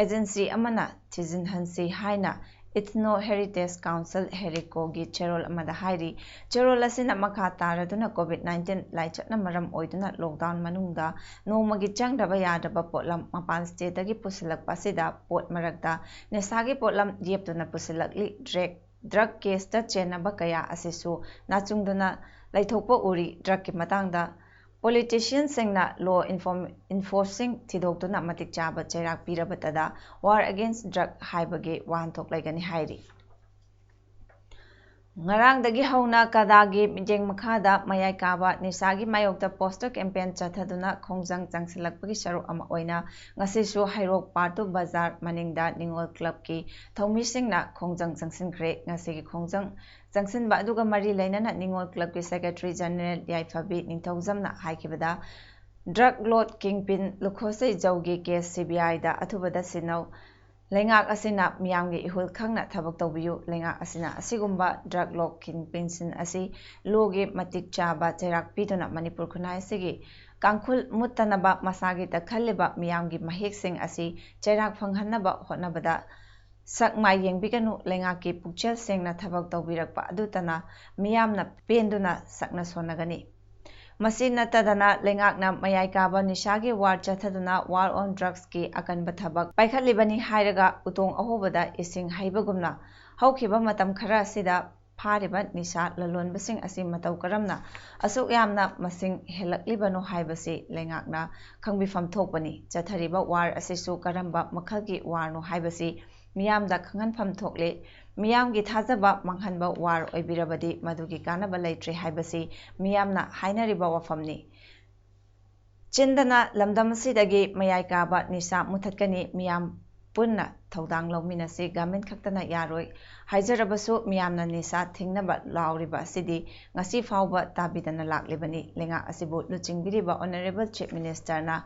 agency ꯑꯃꯅ ꯊꯤꯖꯤꯟꯍꯟꯁꯤ ꯍꯥꯏꯅ Ethno Heritage Council, HERICOꯒꯤ ꯆꯦꯔꯣꯜ ꯑꯃꯗ ꯍꯥꯏꯔꯤ꯫ ꯆꯦꯔꯣꯜ ꯑꯁꯤꯅ ꯃꯈꯥ ꯇꯥꯔꯗꯨꯅ COVID nineteen ꯂꯥꯏꯆꯠꯅ ꯃꯔꯝ ꯑꯣꯏꯗꯨꯅ lockdown ꯃꯅꯨꯡꯗ ꯅꯣꯡꯃꯒꯤ ꯆꯪꯗ꯭ꯔꯕ ꯌꯥꯗ꯭ꯔꯕ ꯄꯣꯠꯂꯝ ꯃꯄꯥꯟ stateꯇꯒꯤ ꯄꯨꯁꯤꯜꯂꯛꯄ ꯑꯁꯤꯗ ꯄꯣꯠ ꯃꯔꯛꯇ ꯅꯤꯁꯥꯒꯤ ꯄꯣꯠꯂꯝ ꯌꯦꯞꯇꯨꯅ ꯄꯨꯁꯤꯜꯂꯛꯂꯤ꯫ ꯗ꯭ꯔꯦꯛ-, drug caseꯇ ꯆꯦꯟꯅꯕ ꯀꯌꯥ ꯑꯁꯤꯁꯨ ꯅꯥꯆꯨꯡꯗꯨꯅ ꯂꯩꯊꯣꯛꯄ ꯎꯔꯤ꯫ Drugꯀꯤ ꯃꯇꯥꯡꯗ politicianꯁꯤꯡꯅ law inform-, enforcing ꯊꯤꯗꯣꯛꯇꯨꯅ ꯃꯇꯤꯛ ꯆꯥꯕ ꯆꯩꯔꯥꯛ ꯄꯤꯔꯕꯇꯗ war against drug ꯍꯥꯏꯕꯒꯤ ꯋꯥꯍꯟꯊꯣꯛ ꯂꯩꯒꯅꯤ ꯍꯥꯏꯔꯤ꯫ ꯉꯔꯥꯡꯗꯒꯤ ꯍꯧꯅ ꯀꯗꯥꯒꯤ ꯃꯤꯠꯌꯦꯡ ꯃꯈꯥꯗ ꯃꯌꯥꯏ ꯀꯥꯕ ꯅꯤꯁꯥꯒꯤ ꯃꯥꯌꯣꯛꯇ poster campaign ꯆꯠꯊꯗꯨꯅ ꯈꯣꯡꯖꯪ ꯆꯪꯁꯤꯜꯂꯛꯄꯒꯤ ꯁꯔꯨꯛ ꯑꯃ ꯑꯣꯏꯅ ꯉꯁꯤꯁꯨ ꯍꯩꯔꯣꯛ ꯄꯥꯔꯇꯨ ꯕꯖꯥꯔ ꯃꯅꯤꯡꯗ ꯅꯤꯉꯣꯜ clubꯀꯤ ꯊꯧꯃꯤꯁꯤꯡꯅ ꯈꯣꯡꯖꯪ ꯆꯪꯁꯤꯟꯈ꯭ꯔꯦ꯫ ꯉꯁꯤꯒꯤ ꯈꯣꯡꯖꯪ ꯆꯪꯁꯤꯟꯕ ꯑꯗꯨꯒ ꯃꯔꯤ ꯂꯩꯅꯅ ꯅꯤꯉꯣꯜ clubꯀꯤ secretary general ꯌꯥꯏꯐꯕꯤ ꯅꯤꯡꯊꯧꯖꯝꯅ ꯍꯥꯏꯈꯤꯕꯗ, drug lord kingpin ꯂꯨꯈꯣꯁꯩ ꯖꯧꯒꯤ case CBIꯗ ꯑꯊꯨꯕꯗ ꯁꯤꯟꯅꯧ꯫ ꯂꯩꯉꯥꯛ ꯑꯁꯤꯅ ꯃꯤꯌꯥꯝꯒꯤ ꯏꯍꯨꯜ ꯈꯪꯅ ꯊꯕꯛ ꯇꯧꯕꯤꯌꯨ꯫ ꯂꯩꯉꯥꯛ ꯑꯁꯤꯅ ꯑꯁꯤꯒꯨꯝꯕ drug lord kingpinꯁꯤꯡ ꯑꯁꯤ lawꯒꯤ ꯃꯇꯤꯛ ꯆꯥꯕ ꯆꯩꯔꯥꯛ ꯄꯤꯗꯨꯅ ꯃꯅꯤꯄꯨꯔ ꯈꯨꯟꯅꯥꯏ ꯑꯁꯤꯒꯤ ꯀꯥꯡꯈꯨꯜ ꯃꯨꯠꯇꯅꯕ ꯃꯁꯥꯒꯤꯗ ꯈꯜꯂꯤꯕ ꯃꯤꯌꯥꯝꯒꯤ ꯃꯍꯤꯛꯁꯤꯡ ꯑꯁꯤ ꯆꯩꯔꯥꯛ ꯐꯪꯍꯟꯅꯕ ꯍꯣꯠꯅꯕꯗ ꯁꯛ ꯃꯥꯏ ꯌꯦꯡꯕꯤꯒꯅꯨ꯫ ꯂꯩꯉꯥꯛꯀꯤ ꯄꯨꯛꯆꯦꯜ ꯁꯦꯡꯅ ꯊꯕꯛ ꯇꯧꯕꯤꯔꯛꯄ ꯑꯗꯨꯇꯅ ꯃꯤꯌꯥꯝꯅ ꯄꯦꯟꯗꯨꯅ ꯁꯛꯅ ꯁꯣꯟꯅꯒꯅꯤ꯫ ꯃꯁꯤ ꯅꯠꯇꯗꯅ ꯂꯩꯉꯥꯛꯅ ꯃꯌꯥꯏ ꯀꯥꯕ ꯅꯤꯁꯥꯒꯤ ꯋꯥꯔ ꯆꯠꯊꯗꯨꯅ War on Drugsꯀꯤ ꯑꯀꯟꯕ ꯊꯕꯛ ꯄꯥꯏꯈꯠꯂꯤꯕꯅꯤ ꯍꯥꯏꯔꯒ ꯎꯇꯣꯡ ꯑꯍꯣꯕꯗ ꯏꯁꯤꯡ ꯍꯩꯕꯒꯨꯝꯅ ꯍꯧꯈꯤꯕ ꯃꯇꯝ ꯈꯔ ꯑꯁꯤꯗ ꯐꯥꯔꯤꯕ ꯅꯤꯁꯥ ꯂꯂꯣꯟꯕꯁꯤꯡ ꯑꯁꯤ ꯃꯇꯧ ꯀꯔꯝꯅ ꯑꯁꯨꯛ ꯌꯥꯝꯅ ꯃꯁꯤꯡ ꯍꯦꯜꯂꯛꯂꯤꯕꯅꯣ ꯍꯥꯏꯕꯁꯤ ꯂꯩꯉꯥꯛꯅ ꯈꯪꯕꯤꯐꯝ ꯊꯣꯛꯄꯅꯤ꯫ ꯆꯠꯊꯔꯤꯕ ꯋꯥꯔ ꯑꯁꯤꯁꯨ ꯀꯔꯝꯕ ꯃꯈꯜꯒꯤ ꯋꯥꯔꯅꯣ ꯍꯥꯏꯕꯁꯤ ꯃꯤꯌꯥꯝꯗ ꯈꯪꯍꯟꯐꯝ ꯊꯣꯛꯂꯦ꯫ ꯃꯤꯌꯥꯝꯒꯤ ꯊꯥꯖꯕ ꯃꯥꯡꯍꯟꯕ ꯋꯥꯔ ꯑꯣꯏꯕꯤꯔꯕꯗꯤ ꯃꯗꯨꯒꯤ ꯀꯥꯟꯅꯕ ꯂꯩꯇ꯭ꯔꯦ ꯍꯥꯏꯕꯁꯤ ꯃꯤꯌꯥꯝꯅ ꯍꯥꯏꯅꯔꯤꯕ ꯋꯥꯐꯝꯅꯤ꯫ ꯆꯤꯟꯗꯅ ꯂꯝꯗꯝ ꯑꯁꯤꯗꯒꯤ ꯃꯌꯥꯏ ꯀꯥꯕ ꯅꯤꯁꯥ ꯃꯨꯊꯠꯀꯅꯤ, ꯃꯤꯌꯥꯝ ꯄꯨꯟꯅ ꯊꯧꯗꯥꯡ ꯂꯧꯃꯤꯟꯅꯁꯤ, ꯒꯃꯦꯟ ꯈꯛꯇꯅ ꯌꯥꯔꯣꯏ ꯍꯥꯏꯖꯔꯕꯁꯨ ꯃꯤꯌꯥꯝꯅ ꯅꯤꯁꯥ ꯊꯤꯡꯅꯕ ꯂꯥꯎꯔꯤꯕ ꯑꯁꯤꯗꯤ ꯉꯁꯤ ꯐꯥꯎꯕ ꯇꯥꯕꯤꯗꯅ ꯂꯥꯛꯂꯤꯕꯅꯤ꯫ ꯂꯩꯉꯥꯛ ꯑꯁꯤꯕꯨ ꯂꯨꯆꯤꯡꯕꯤꯔꯤꯕ Honourable Chief Ministerꯅ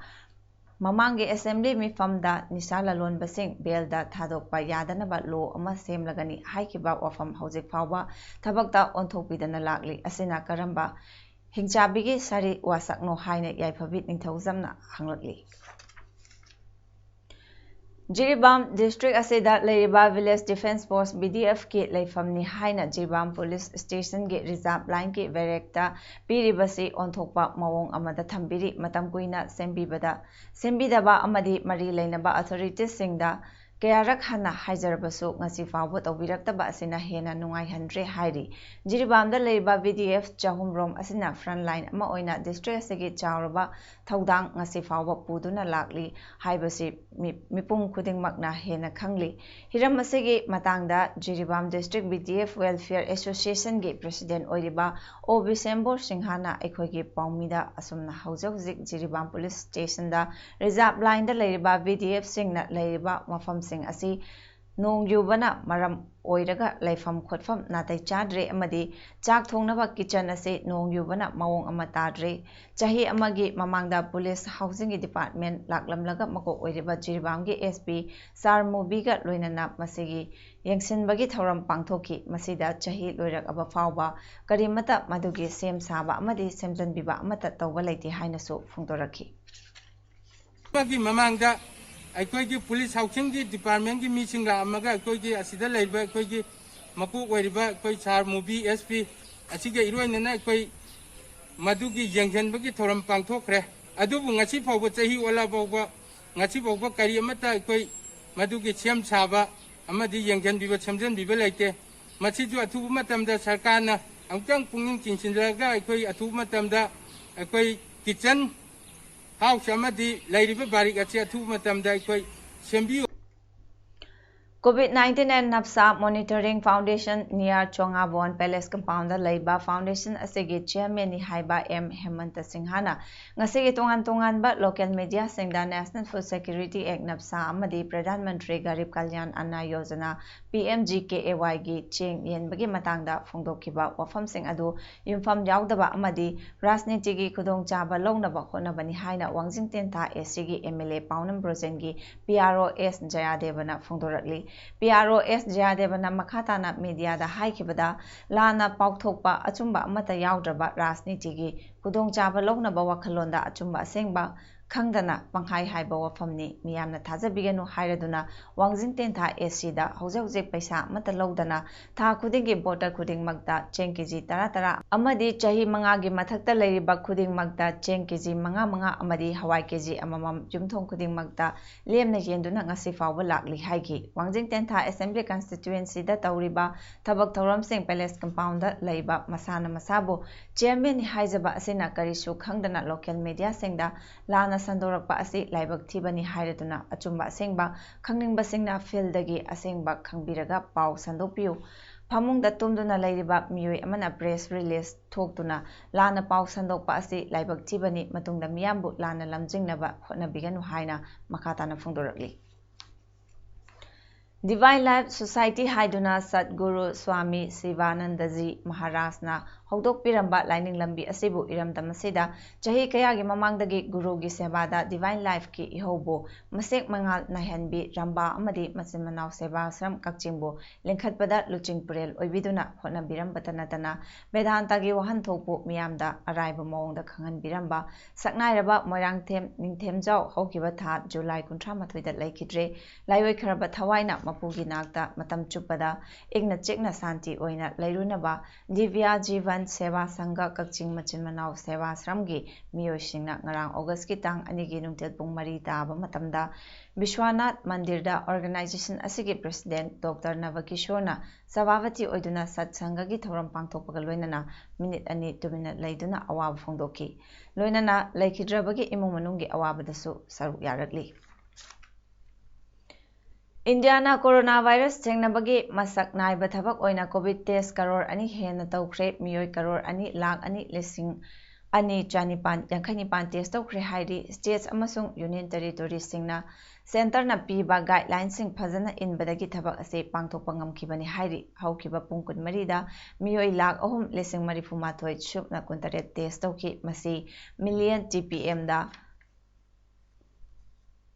ꯃꯃꯥꯡꯒꯤ Assembly ꯃꯤꯐꯝꯗ ꯅꯤꯁꯥ ꯂꯂꯣꯟꯕꯁꯤꯡ ꯕꯦꯜꯗ ꯊꯥꯗꯣꯛꯄ ꯌꯥꯗꯅꯕ ꯂꯣ ꯑꯃ ꯁꯦꯝꯂꯒꯅꯤ ꯍꯥꯏꯈꯤꯕ ꯋꯥꯐꯝ ꯍꯧꯖꯤꯛ ꯐꯥꯎꯕ ꯊꯕꯛꯇ ꯑꯣꯟꯊꯣꯛꯄꯤꯗꯅ ꯂꯥꯛꯂꯤ꯫ ꯑꯁꯤꯅ ꯀꯔꯝꯕ ꯍꯤꯡꯆꯥꯕꯤꯒꯤ ꯁꯥꯔꯤ ꯋꯥꯁꯛꯅꯣ ꯍꯥꯏꯅ ꯌꯥꯏꯐꯕꯤ ꯅꯤꯡꯊꯧꯖꯝꯅ ꯍꯪꯂꯛꯂꯤ꯫ ꯖꯤꯔꯤꯕꯥꯝ district ꯑꯁꯤꯗ ꯂꯩꯔꯤꯕ Village Defence Force, VDFꯀꯤ ꯂꯩꯐꯝꯅꯤ ꯍꯥꯏꯅ ꯖꯤꯔꯤꯕꯥꯝ Police Stationꯒꯤ reserve lineꯒꯤ barrackꯇ ꯄꯤꯔꯤꯕꯁꯤ ꯑꯣꯟꯊꯣꯛꯄ ꯃꯑꯣꯡ ꯑꯃꯗ ꯊꯝꯕꯤꯔꯤ꯫ ꯃꯇꯝ ꯀꯨꯏꯅ ꯁꯦꯝꯕꯤꯕꯗ, ꯁꯦꯝꯕꯤꯗꯕ ꯑꯃꯗꯤ ꯃꯔꯤ ꯂꯩꯅꯕ authoritiesꯁꯤꯡꯗ ꯀꯌꯥꯔꯛ ꯍꯟꯅ ꯍꯥꯏꯖꯔꯕꯁꯨ ꯉꯁꯤ ꯐꯥꯎꯕ ꯇꯧꯕꯤꯔꯛꯇꯕ ꯑꯁꯤꯅ ꯍꯦꯟꯅ ꯅꯨꯡꯉꯥꯏꯍꯟꯗ꯭ꯔꯦ ꯍꯥꯏꯔꯤ꯫ ꯖꯤꯔꯤꯕꯥꯝꯗ ꯂꯩꯔꯤꯕ VDF ꯆꯍꯨꯝ ꯔꯣꯝ ꯑꯁꯤꯅ front line ꯑꯃ ꯑꯣꯏꯅ district ꯑꯁꯤꯒꯤ ꯆꯥꯎꯔꯕ ꯊꯧꯗꯥꯡ ꯉꯁꯤ ꯐꯥꯎꯕ ꯄꯨꯗꯨꯅ ꯂꯥꯛꯂꯤ ꯍꯥꯏꯕꯁꯤ ꯃꯤ-, ꯃꯤꯄꯨꯝ ꯈꯨꯗꯤꯡꯃꯛꯅ ꯍꯦꯟꯅ ꯈꯪꯂꯤ꯫ ꯍꯤꯔꯝ ꯑꯁꯤꯒꯤ ꯃꯇꯥꯡꯗ Jiribam district VDF Welfare Associationꯒꯤ president ꯑꯣꯏꯔꯤꯕ ꯑꯣ ꯕꯤꯁꯦꯝꯕꯣꯔ ꯁꯤꯡꯍꯅ ꯑꯩꯈꯣꯏꯒꯤ ꯄꯥꯎꯃꯤꯗ ꯑꯁꯨꯝꯅ ꯍꯧꯖꯤꯛ ꯍꯧꯖꯤꯛ ꯖꯤꯔꯤꯕꯥꯝ Police Stationꯗ reserve lineꯗ ꯂꯩꯔꯤꯕ VDFꯁꯤꯡꯅ ꯂꯩꯔꯤꯕ ꯃꯐꯝꯁꯤꯡ ꯑꯁꯤ ꯅꯣꯡ ꯌꯨꯕꯅ ꯃꯔꯝ ꯑꯣꯏꯔꯒ ꯂꯩꯐꯝ ꯈꯣꯠꯐꯝ ꯅꯥꯇꯩ ꯆꯥꯗ꯭ꯔꯦ ꯑꯃꯗꯤ ꯆꯥꯛ ꯊꯣꯡꯅꯕ kitchen ꯑꯁꯤ ꯅꯣꯡ ꯌꯨꯕꯅ ꯃꯑꯣꯡ ꯑꯃ ꯇꯥꯗ꯭ꯔꯦ꯫ ꯆꯍꯤ ꯑꯃꯒꯤ ꯃꯃꯥꯡꯗ Police Housingꯒꯤ department ꯂꯥꯛꯂꯝꯂꯒ ꯃꯀꯣꯛ ꯑꯣꯏꯔꯤꯕ ꯖꯤꯔꯤꯕꯥꯝꯒꯤ SP ꯁꯥꯔ ꯃꯨꯕꯤꯒ ꯂꯣꯏꯅꯅ ꯃꯁꯤꯒꯤ ꯌꯦꯡꯁꯤꯟꯕꯒꯤ ꯊꯧꯔꯝ ꯄꯥꯡꯊꯣꯛꯈꯤ꯫ ꯃꯁꯤꯗ ꯆꯍꯤ ꯂꯣꯏꯔꯛꯂꯕ ꯐꯥꯎꯕ ꯀꯔꯤꯃꯠꯇ ꯃꯗꯨꯒꯤ ꯁꯦꯝ ꯁꯥꯕ ꯑꯃꯗꯤ ꯁꯦꯝꯖꯤꯟꯕꯤꯕ ꯑꯃꯠꯇ ꯇꯧꯕ ꯂꯩꯇꯦ ꯍꯥꯏꯅꯁꯨ ꯐꯣꯡꯗꯣꯔꯛꯈꯤ꯫ ꯃꯒꯤ ꯃꯃꯥꯡꯗ ꯑꯩꯈꯣꯏꯒꯤ Police Housingꯒꯤ departmentꯀꯤ ꯃꯤꯁꯤꯡ ꯂꯥꯛꯂꯝꯃꯒ ꯑꯩꯈꯣꯏꯒꯤ ꯑꯁꯤꯗ ꯂꯩꯔꯤꯕ ꯑꯩꯈꯣꯏꯒꯤ ꯃꯀꯣꯛ ꯑꯣꯏꯔꯤꯕ ꯑꯩꯈꯣꯏ ꯁꯥꯔ ꯃꯨꯕꯤ SP ꯑꯁꯤꯒ ꯏꯔꯣꯏꯅꯅ ꯑꯩꯈꯣꯏ ꯃꯗꯨꯒꯤ ꯌꯦꯡꯁꯤꯟꯕꯒꯤ ꯊꯧꯔꯝ ꯄꯥꯡꯊꯣꯛꯈ꯭ꯔꯦ꯫ ꯑꯗꯨꯕꯨ ꯉꯁꯤ ꯐꯥꯎꯕ, ꯆꯍꯤ ꯑꯣꯜꯂ ꯐꯥꯎꯕ, ꯉꯁꯤ ꯐꯥꯎꯕ ꯀꯔꯤ ꯑꯃꯠꯇ ꯑꯩꯈꯣꯏ ꯃꯗꯨꯒꯤ ꯁꯦꯝ ꯁꯥꯕ ꯑꯃꯗꯤ ꯌꯦꯡꯁꯤꯟꯕꯤꯕ ꯁꯦꯝꯖꯤꯟꯕꯤꯕ ꯂꯩꯇꯦ꯫ ꯃꯁꯤꯁꯨ ꯑꯊꯨꯕ ꯃꯇꯝꯗ ꯁꯔꯀꯥꯔꯅ ꯑꯃꯨꯛꯇꯪ ꯄꯨꯛꯅꯤꯡ ꯆꯤꯡꯁꯤꯟꯖꯔꯒ ꯑꯩꯈꯣꯏ ꯑꯊꯨꯕ ꯃꯇꯝꯗ ꯑꯩꯈꯣꯏ ꯀꯤꯠꯆꯟ ꯍꯥꯎꯁ ꯑꯃꯗꯤ ꯂꯩꯔꯤꯕ ꯕꯥꯔꯤꯛ ꯑꯁꯤ ꯑꯊꯨꯕ ꯃꯇꯝꯗ ꯑꯩꯈꯣꯏ ꯁꯦꯝꯕꯤꯌꯨ꯫ COVID nineteen and Napsa Monitoring Foundation near Chongabon Palace compound ꯗ ꯂꯩꯕ foundation ꯑꯁꯤꯒꯤ chairman ꯅꯤ ꯍꯥꯏꯕ ꯑꯦꯝ ꯍꯦꯃꯟꯇ ꯁꯤꯡꯍꯅ ꯉꯁꯤꯒꯤ ꯇꯣꯉꯥꯟ ꯇꯣꯉꯥꯟꯕ local media ꯁꯤꯡꯗ National Food Security Act, ꯅꯞꯁꯥ ꯑꯃꯗꯤ Pradhan Mantri Garib Kalyan ꯑꯟꯅ Yojana, P M G K A Y ꯒꯤ ꯆꯦꯡ ꯌꯦꯟꯕꯒꯤ ꯃꯇꯥꯡꯗ ꯐꯣꯡꯗꯣꯛꯈꯤꯕ ꯋꯥꯐꯝꯁꯤꯡ ꯑꯗꯨ ꯌꯨꯝꯐꯝ ꯌꯥꯎꯗꯕ ꯑꯃꯗꯤ ꯔꯥꯖꯅꯤꯇꯤꯒꯤ ꯈꯨꯗꯣꯡꯆꯥꯕ ꯂꯧꯅꯕ ꯍꯣꯠꯅꯕꯅꯤ ꯍꯥꯏꯅ ꯋꯥꯡꯖꯤꯡ ꯇꯦꯟꯊꯥ A C ꯒꯤ M L A ꯄꯥꯎꯅꯝ ꯕ꯭ꯔꯣꯖꯦꯟꯒꯤ P R O S ꯖꯌꯥꯗꯦꯕꯅ ꯐꯣꯡꯗꯣꯔꯛꯂꯤ꯫ P R O S ꯖꯌꯥꯗꯦꯕꯅ ꯃꯈꯥ ꯇꯥꯅ media ꯗ ꯍꯥꯏꯈꯤꯕꯗ, ꯂꯥꯟꯅ ꯄꯥꯎꯊꯣꯛꯄ ꯑꯆꯨꯝꯕ ꯑꯃꯠꯇ ꯌꯥꯎꯗ꯭ꯔꯕ ꯔꯥꯖꯅꯤꯇꯤꯒꯤ ꯈꯨꯗꯣꯡꯆꯥꯕ ꯂꯧꯅꯕ ꯋꯥꯈꯜꯂꯣꯟꯗ ꯑꯆꯨꯝꯕ ꯑꯁꯦꯡꯕ ꯈꯪꯗꯅ ꯄꯪꯍꯥꯏ ꯍꯥꯏꯕ ꯋꯥꯐꯝꯅꯤ꯫ ꯃꯤꯌꯥꯝꯅ ꯊꯥꯖꯕꯤꯒꯅꯨ ꯍꯥꯏꯔꯗꯨꯅ ꯋꯥꯡꯖꯤꯡ ꯇꯦꯟꯊꯥ A C ꯗ ꯍꯧꯖꯤꯛ ꯍꯧꯖꯤꯛ ꯄꯩꯁꯥ ꯑꯃꯠꯇ ꯂꯧꯗꯅ ꯊꯥ ꯈꯨꯗꯤꯡꯒꯤ voter ꯈꯨꯗꯤꯡꯃꯛꯇ ꯆꯦꯡ K G ꯇꯔꯥ ꯇꯔꯥ ꯑꯃꯗꯤ ꯆꯍꯤ ꯃꯉꯥꯒꯤ ꯃꯊꯛꯇ ꯂꯩꯔꯤꯕ ꯈꯨꯗꯤꯡꯃꯛꯇ ꯆꯦꯡ K G ꯃꯉꯥ ꯃꯉꯥ ꯑꯃꯗꯤ ꯍꯋꯥꯏ K G ꯑꯃꯃꯝ ꯌꯨꯝꯊꯣꯡ ꯈꯨꯗꯤꯡꯃꯛꯇ ꯂꯦꯝꯅ ꯌꯦꯟꯗꯨꯅ ꯉꯁꯤ ꯐꯥꯎꯕ ꯂꯥꯛꯂꯤ ꯍꯥꯏꯈꯤ꯫ ꯋꯥꯡꯖꯤꯡ ꯇꯦꯟꯊꯥ Assembly Constituency ꯗ ꯇꯧꯔꯤꯕ ꯊꯕꯛ ꯊꯧꯔꯝꯁꯤꯡ Palace compound ꯗ ꯂꯩꯕ ꯃꯁꯥꯅ ꯃꯁꯥꯕꯨ chairman ꯅꯤ ꯍꯥꯏꯖꯕ ꯑꯁꯤꯅ ꯀꯔꯤꯁꯨ ꯈꯪꯗꯅ local media ꯁꯤꯡꯗ ꯂꯥꯟꯅ ꯁꯟꯗꯣꯔꯛꯄ ꯑꯁꯤ ꯂꯥꯏꯕꯛ ꯊꯤꯕꯅꯤ ꯍꯥꯏꯔꯗꯨꯅ ꯑꯆꯨꯝꯕ ꯑꯁꯦꯡꯕ ꯈꯪꯅꯤꯡꯕꯁꯤꯡꯅ field ꯗꯒꯤ ꯑꯁꯦꯡꯕ ꯈꯪꯕꯤꯔꯒ ꯄꯥꯎ ꯁꯟꯗꯣꯛꯄꯤꯌꯨ꯫ ꯐꯃꯨꯡꯗ ꯇꯨꯝꯗꯨꯅ ꯂꯩꯔꯤꯕ ꯃꯤꯑꯣꯏ ꯑꯃꯅ press release ꯊꯣꯛꯇꯨꯅ ꯂꯥꯟꯅ ꯄꯥꯎ ꯁꯟꯗꯣꯛꯄ ꯑꯁꯤ ꯂꯥꯏꯕꯛ ꯊꯤꯕꯅꯤ, ꯃꯇꯨꯡꯗ ꯃꯤꯌꯥꯝꯕꯨ ꯂꯥꯟꯅ ꯂꯝꯖꯤꯡꯅꯕ ꯍꯣꯠꯅꯕꯤꯒꯅꯨ ꯍꯥꯏꯅ ꯃꯈꯥ ꯇꯥꯅ ꯐꯣꯡꯗꯣꯔꯛꯂꯤ꯫ Divine Life Society ꯍꯥꯏꯗꯨꯅ ꯁꯠꯒꯨꯔꯨ ꯁ꯭ꯋꯥꯃꯤ ꯁꯤꯕꯥꯅꯟꯗꯖꯤ ꯃꯍꯥꯔꯥꯖꯅ ꯍꯧꯗꯣꯛꯄꯤꯔꯝꯕ ꯂꯥꯏꯅꯤꯡ ꯂꯝꯕꯤ ꯑꯁꯤꯕꯨ ꯏꯔꯝꯗꯝ ꯑꯁꯤꯗ ꯆꯍꯤ ꯀꯌꯥꯒꯤ ꯃꯃꯥꯡꯗꯒꯤ ꯒꯨꯔꯨꯒꯤ ꯁꯦꯕꯥꯗ Divine Life ꯀꯤ ꯏꯍꯧꯕꯨ ꯃꯁꯦꯛ ꯃꯉꯥꯜ ꯅꯥꯏꯍꯟꯕꯤ ꯔꯝꯕꯥ ꯑꯃꯗꯤ ꯃꯆꯤꯟ ꯃꯅꯥꯎ ꯁꯦꯕꯥ ꯑꯥꯁ꯭ꯔꯝ ꯀꯛꯆꯤꯡꯕꯨ ꯂꯤꯡꯈꯠꯄꯗ ꯂꯨꯆꯤꯡ ꯄꯨꯔꯦꯜ ꯑꯣꯏꯕꯤꯗꯨꯅ ꯍꯣꯠꯅꯕꯤꯔꯝꯕꯇ ꯅꯠꯇꯅ ꯕꯦꯗꯥꯟꯇꯒꯤ ꯋꯥꯍꯟꯊꯣꯛꯄꯨ ꯃꯤꯌꯥꯝꯗ ꯑꯔꯥꯏꯕ ꯃꯑꯣꯡꯗ ꯈꯪꯍꯟꯕꯤꯔꯝꯕ ꯁꯛꯅꯥꯏꯔꯕ ꯃꯣꯏꯔꯥꯡꯊꯦꯝ ꯅꯤꯡꯊꯦꯝꯖꯥꯎ ꯍꯧꯈꯤꯕ ꯊꯥ ꯖꯨꯂꯥꯏ ꯀꯨꯟꯊ꯭ꯔꯥ ꯃꯥꯊꯣꯏꯗ ꯂꯩꯈꯤꯗ꯭ꯔꯦ꯫ ꯂꯥꯏꯑꯣꯏꯈ꯭ꯔꯕ ꯊꯋꯥꯏꯅ ꯃꯄꯨꯒꯤ ꯅꯥꯛꯇ ꯃꯇꯝ ꯆꯨꯞꯄꯗ ꯏꯪꯅ ꯆꯤꯛꯅ ꯁꯥꯟꯇꯤ ꯑꯣꯏꯅ ꯂꯩꯔꯨꯅꯕ ꯗꯤꯕ꯭ꯌꯥ ꯖꯤꯕꯟ ꯁꯦꯕꯥ ꯁꯪꯘ ꯀꯛꯆꯤꯡ ꯃꯆꯤꯟ ꯃꯅꯥꯎ ꯁꯦꯕꯥꯁ꯭ꯔꯝꯒꯤ ꯃꯤꯑꯣꯏꯁꯤꯡꯅ ꯉꯔꯥꯡ ꯑꯣꯒꯁꯀꯤ ꯇꯥꯡ ꯑꯅꯤꯒꯤ ꯅꯨꯡꯊꯤꯜ ꯄꯨꯡ ꯃꯔꯤ ꯇꯥꯕ ꯃꯇꯝꯗ ꯕꯤꯁ꯭ꯋꯥꯅꯥꯊ ꯃꯟꯗꯤꯔꯗ organization ꯑꯁꯤꯒꯤ president Doctor ꯅꯕꯀꯤꯁꯣꯔꯅ ꯁꯚꯥꯄꯇꯤ ꯑꯣꯏꯗꯨꯅ ꯁꯠꯁꯪꯒꯒꯤ ꯊꯧꯔꯝ ꯄꯥꯡꯊꯣꯛꯄꯒ ꯂꯣꯏꯅꯅ ꯃꯤꯅꯤꯠ ꯑꯅꯤ ꯇꯨꯃꯤꯟꯅ ꯂꯩꯗꯨꯅ ꯑꯋꯥꯕ ꯐꯣꯡꯗꯣꯛꯈꯤ꯫ ꯂꯣꯏꯅꯅ ꯂꯩꯈꯤꯗ꯭ꯔꯕꯒꯤ ꯏꯃꯨꯡ ꯃꯅꯨꯡꯒꯤ ꯑꯋꯥꯕꯗꯁꯨ ꯁꯔꯨꯛ ꯌꯥꯔꯛꯂꯤ꯫ ꯏꯟꯗꯤꯌꯥꯅ ꯀꯣꯔꯣꯅꯥ ꯚꯥꯏꯔꯁ ꯊꯦꯡꯅꯕꯒꯤ ꯃꯁꯛ ꯅꯥꯏꯕ ꯊꯕꯛ ꯑꯣꯏꯅ COVID test ꯀꯔꯣꯔ ꯑꯅꯤ ꯍꯦꯟꯅ ꯇꯧꯈ꯭ꯔꯦ꯫ ꯃꯤꯑꯣꯏ ꯀꯔꯣꯔ ꯑꯅꯤ ꯂꯥꯈ ꯑꯅꯤ ꯂꯤꯁꯤꯡ ꯑꯅꯤ ꯆꯅꯤꯄꯥꯟ ꯌꯥꯡꯈꯩ ꯅꯤꯄꯥꯟ test ꯇꯧꯈ꯭ꯔꯦ ꯍꯥꯏꯔꯤ꯫ States ꯑꯃꯁꯨꯡ union territoryꯁꯤꯡꯅ centreꯅ ꯄꯤꯕ guidelineꯁꯤꯡ ꯐꯖꯅ ꯏꯟꯕꯗꯒꯤ ꯊꯕꯛ ꯑꯁꯤ ꯄꯥꯡꯊꯣꯛꯄ ꯉꯝꯈꯤꯕꯅꯤ ꯍꯥꯏꯔꯤ꯫ ꯍꯧꯈꯤꯕ ꯄꯨꯡ ꯀꯨꯟꯃꯔꯤꯗ ꯃꯤꯑꯣꯏ ꯂꯥꯈ ꯑꯍꯨꯝ ꯂꯤꯁꯤꯡ ꯃꯔꯤꯐꯨ ꯃꯥꯊꯣꯏ ꯁꯨꯞꯅ ꯀꯨꯟꯇꯔꯦꯠ test ꯇꯧꯈꯤ꯫ ꯃꯁꯤ million TPMꯗ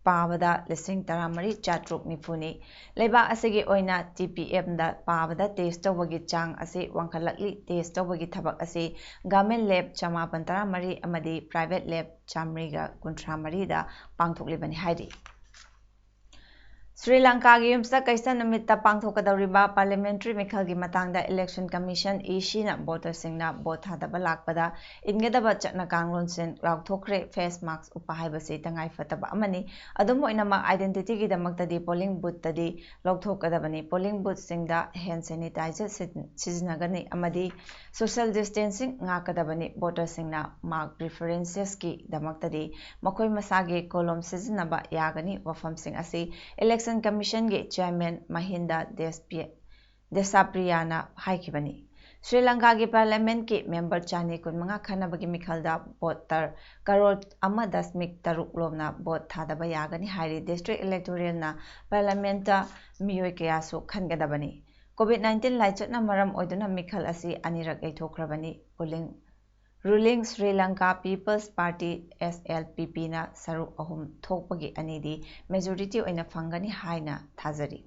ꯄꯥꯕꯗ ꯂꯤꯁꯤꯡ ꯇꯔꯥꯃꯔꯤ ꯆꯥꯇ꯭ꯔꯨꯛ ꯅꯤꯐꯨꯅꯤ꯫ ꯂꯩꯕꯥꯛ ꯑꯁꯤꯒꯤ ꯑꯣꯏꯅ TPMꯗ ꯄꯥꯕꯗ test ꯇꯧꯕꯒꯤ ꯆꯥꯡ ꯑꯁꯤ ꯋꯥꯡꯈꯠꯂꯛꯂꯤ꯫ Test ꯇꯧꯕꯒꯤ ꯊꯕꯛ ꯑꯁꯤ government lab ꯆꯃꯥꯄꯟ ꯇꯔꯥꯃꯔꯤ ꯑꯃꯗꯤ private lab ꯆꯥꯃꯔꯤꯒ ꯀꯨꯟꯊ꯭ꯔꯥ ꯃꯔꯤꯗ ꯄꯥꯡꯊꯣꯛꯂꯤꯕꯅꯤ ꯍꯥꯏꯔꯤ꯫ ꯁ꯭ꯔꯤ ꯂꯪꯀꯥꯒꯤ ꯌꯨꯝꯁꯀꯩꯁ ꯅꯨꯃꯤꯠꯇ ꯄꯥꯡꯊꯣꯛꯀꯗꯧꯔꯤꯕ parliamentary ꯃꯤꯈꯜꯒꯤ ꯃꯇꯥꯡꯗ Election Commission, ECꯅ voterꯁꯤꯡꯅ vote ꯊꯥꯗꯕ ꯂꯥꯛꯄꯗ ꯏꯟꯒꯗꯕ ꯆꯠꯅ ꯀꯥꯡꯂꯣꯟꯁꯤꯡ ꯂꯥꯎꯊꯣꯛꯈ꯭ꯔꯦ꯫ Face mask ꯎꯞꯄ ꯍꯥꯏꯕꯁꯤ ꯇꯉꯥꯏ ꯐꯗꯕ ꯑꯃꯅꯤ꯫ ꯑꯗꯨꯝ ꯑꯣꯏꯅꯃꯛ, identityꯒꯤꯗꯃꯛꯇꯗꯤ polling boothꯇꯗꯤ ꯂꯧꯊꯣꯛꯀꯗꯕꯅꯤ꯫ Polling boothꯁꯤꯡꯗ hand sanitizer ꯁꯤꯖꯤꯟ-, ꯁꯤꯖꯤꯟꯅꯒꯅꯤ ꯑꯃꯗꯤ social distancing ꯉꯥꯛꯀꯗꯕꯅꯤ꯫ Voterꯁꯤꯡꯅ marked referencesꯀꯤꯗꯃꯛꯇꯗꯤ ꯃꯈꯣꯏ ꯃꯁꯥꯒꯤ ꯀꯣꯂꯣꯝ ꯁꯤꯖꯤꯟꯅꯕ ꯌꯥꯒꯅꯤ꯫ ꯋꯥꯐꯝꯁꯤꯡ ꯑꯁꯤ Election Commissionꯒꯤ chairman ꯃꯍꯤꯟꯗ ꯗꯦꯁꯄꯤ-, ꯗꯦꯁꯥꯄ꯭ꯔꯤꯌꯥꯅ ꯍꯥꯏꯈꯤꯕꯅꯤ꯫ ꯁ꯭ꯔꯤ ꯂꯪꯀꯥꯒꯤ parliamentꯀꯤ member ꯆꯅꯤ ꯀꯨꯟꯃꯉꯥ ꯈꯟꯅꯕꯒꯤ ꯃꯤꯈꯜꯗ voter ꯀꯔꯣꯔ ꯑꯃ ꯗꯁꯃꯤꯛ ꯇꯔꯨꯛ ꯂꯣꯝꯅ vote ꯊꯥꯗꯕ ꯌꯥꯒꯅꯤ ꯍꯥꯏꯔꯤ꯫ District electoralꯅ parliamentꯇ ꯃꯤꯑꯣꯏ ꯀꯌꯥꯁꯨ ꯈꯟꯒꯗꯕꯅꯤ꯫ COVID nineteen ꯂꯥꯏꯆꯠꯅ ꯃꯔꯝ ꯑꯣꯏꯗꯨꯅ ꯃꯤꯈꯜ ꯑꯁꯤ ꯑꯅꯤꯔꯛ ꯌꯩꯊꯣꯛꯈ꯭ꯔꯕꯅꯤ꯫ Ruling, ruling Sri Lanka People's Party, SLPPꯅ ꯁꯔꯨꯛ ꯑꯍꯨꯝ ꯊꯣꯛꯄꯒꯤ ꯑꯅꯤꯗꯤ majority ꯑꯣꯏꯅ ꯐꯪꯒꯅꯤ ꯍꯥꯏꯅ ꯊꯥꯖꯔꯤ꯫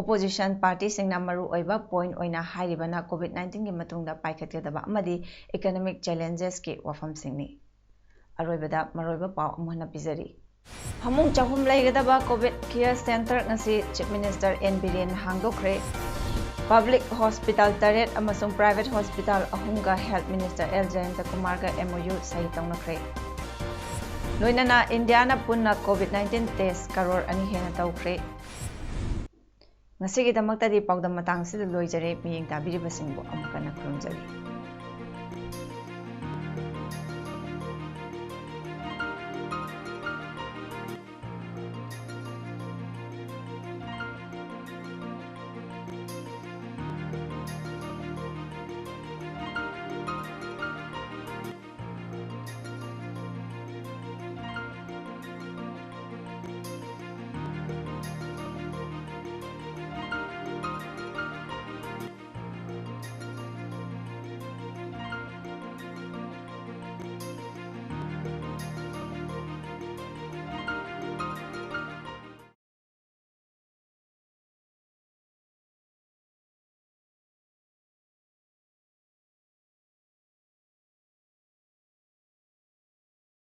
Opposition partyꯁꯤꯡꯅ ꯃꯔꯨꯑꯣꯏꯕ point ꯑꯣꯏꯅ ꯍꯥꯏꯔꯤꯕꯅ COVID nineteenꯒꯤ ꯃꯇꯨꯡꯗ ꯄꯥꯏꯈꯠꯀꯗꯕ ꯑꯃꯗꯤ economic challengesꯀꯤ ꯋꯥꯐꯝꯁꯤꯡꯅꯤ꯫ ꯑꯔꯣꯏꯕꯗ ꯃꯔꯨꯑꯣꯏꯕ ꯄꯥꯎ ꯑꯃꯨꯛ ꯍꯟꯅ ꯄꯤꯖꯔꯤ꯫ ꯐꯃꯨꯡ ꯆꯍꯨꯝ ꯂꯩꯒꯗꯕ COVID Care Centre ꯉꯁꯤ Chief Minister N ꯕꯤꯔꯦꯟꯅ ꯍꯥꯡꯗꯣꯛꯈ꯭ꯔꯦ꯫ Public hospital ꯇꯔꯦꯠ ꯑꯃꯁꯨꯡ private hospital ꯑꯍꯨꯝꯒ health minister ꯑꯦꯜ ꯖꯌꯟꯇ ꯀꯨꯃꯥꯔꯒ M O U ꯁꯍꯤ ꯇꯧꯅꯈ꯭ꯔꯦ꯫ ꯂꯣꯏꯅꯅ ꯏꯟꯗꯤꯌꯥꯅ ꯄꯨꯟꯅ COVID nineteen test ꯀꯔꯣꯔ ꯑꯅꯤ ꯍꯦꯟꯅ ꯇꯧꯈ꯭ꯔꯦ꯫ ꯉꯁꯤꯒꯤꯗꯃꯛꯇꯗꯤ ꯄꯥꯎꯗꯝ ꯃꯇꯥꯡꯁꯤꯗ ꯂꯣꯏꯖꯔꯦ꯫ ꯃꯤꯠꯌꯦꯡ ꯇꯥꯕꯤꯔꯤꯕꯁꯤꯡꯕꯨ ꯑꯃꯨꯛ ꯍꯟꯅ ꯈꯨꯔꯨꯝꯖꯔꯤ꯫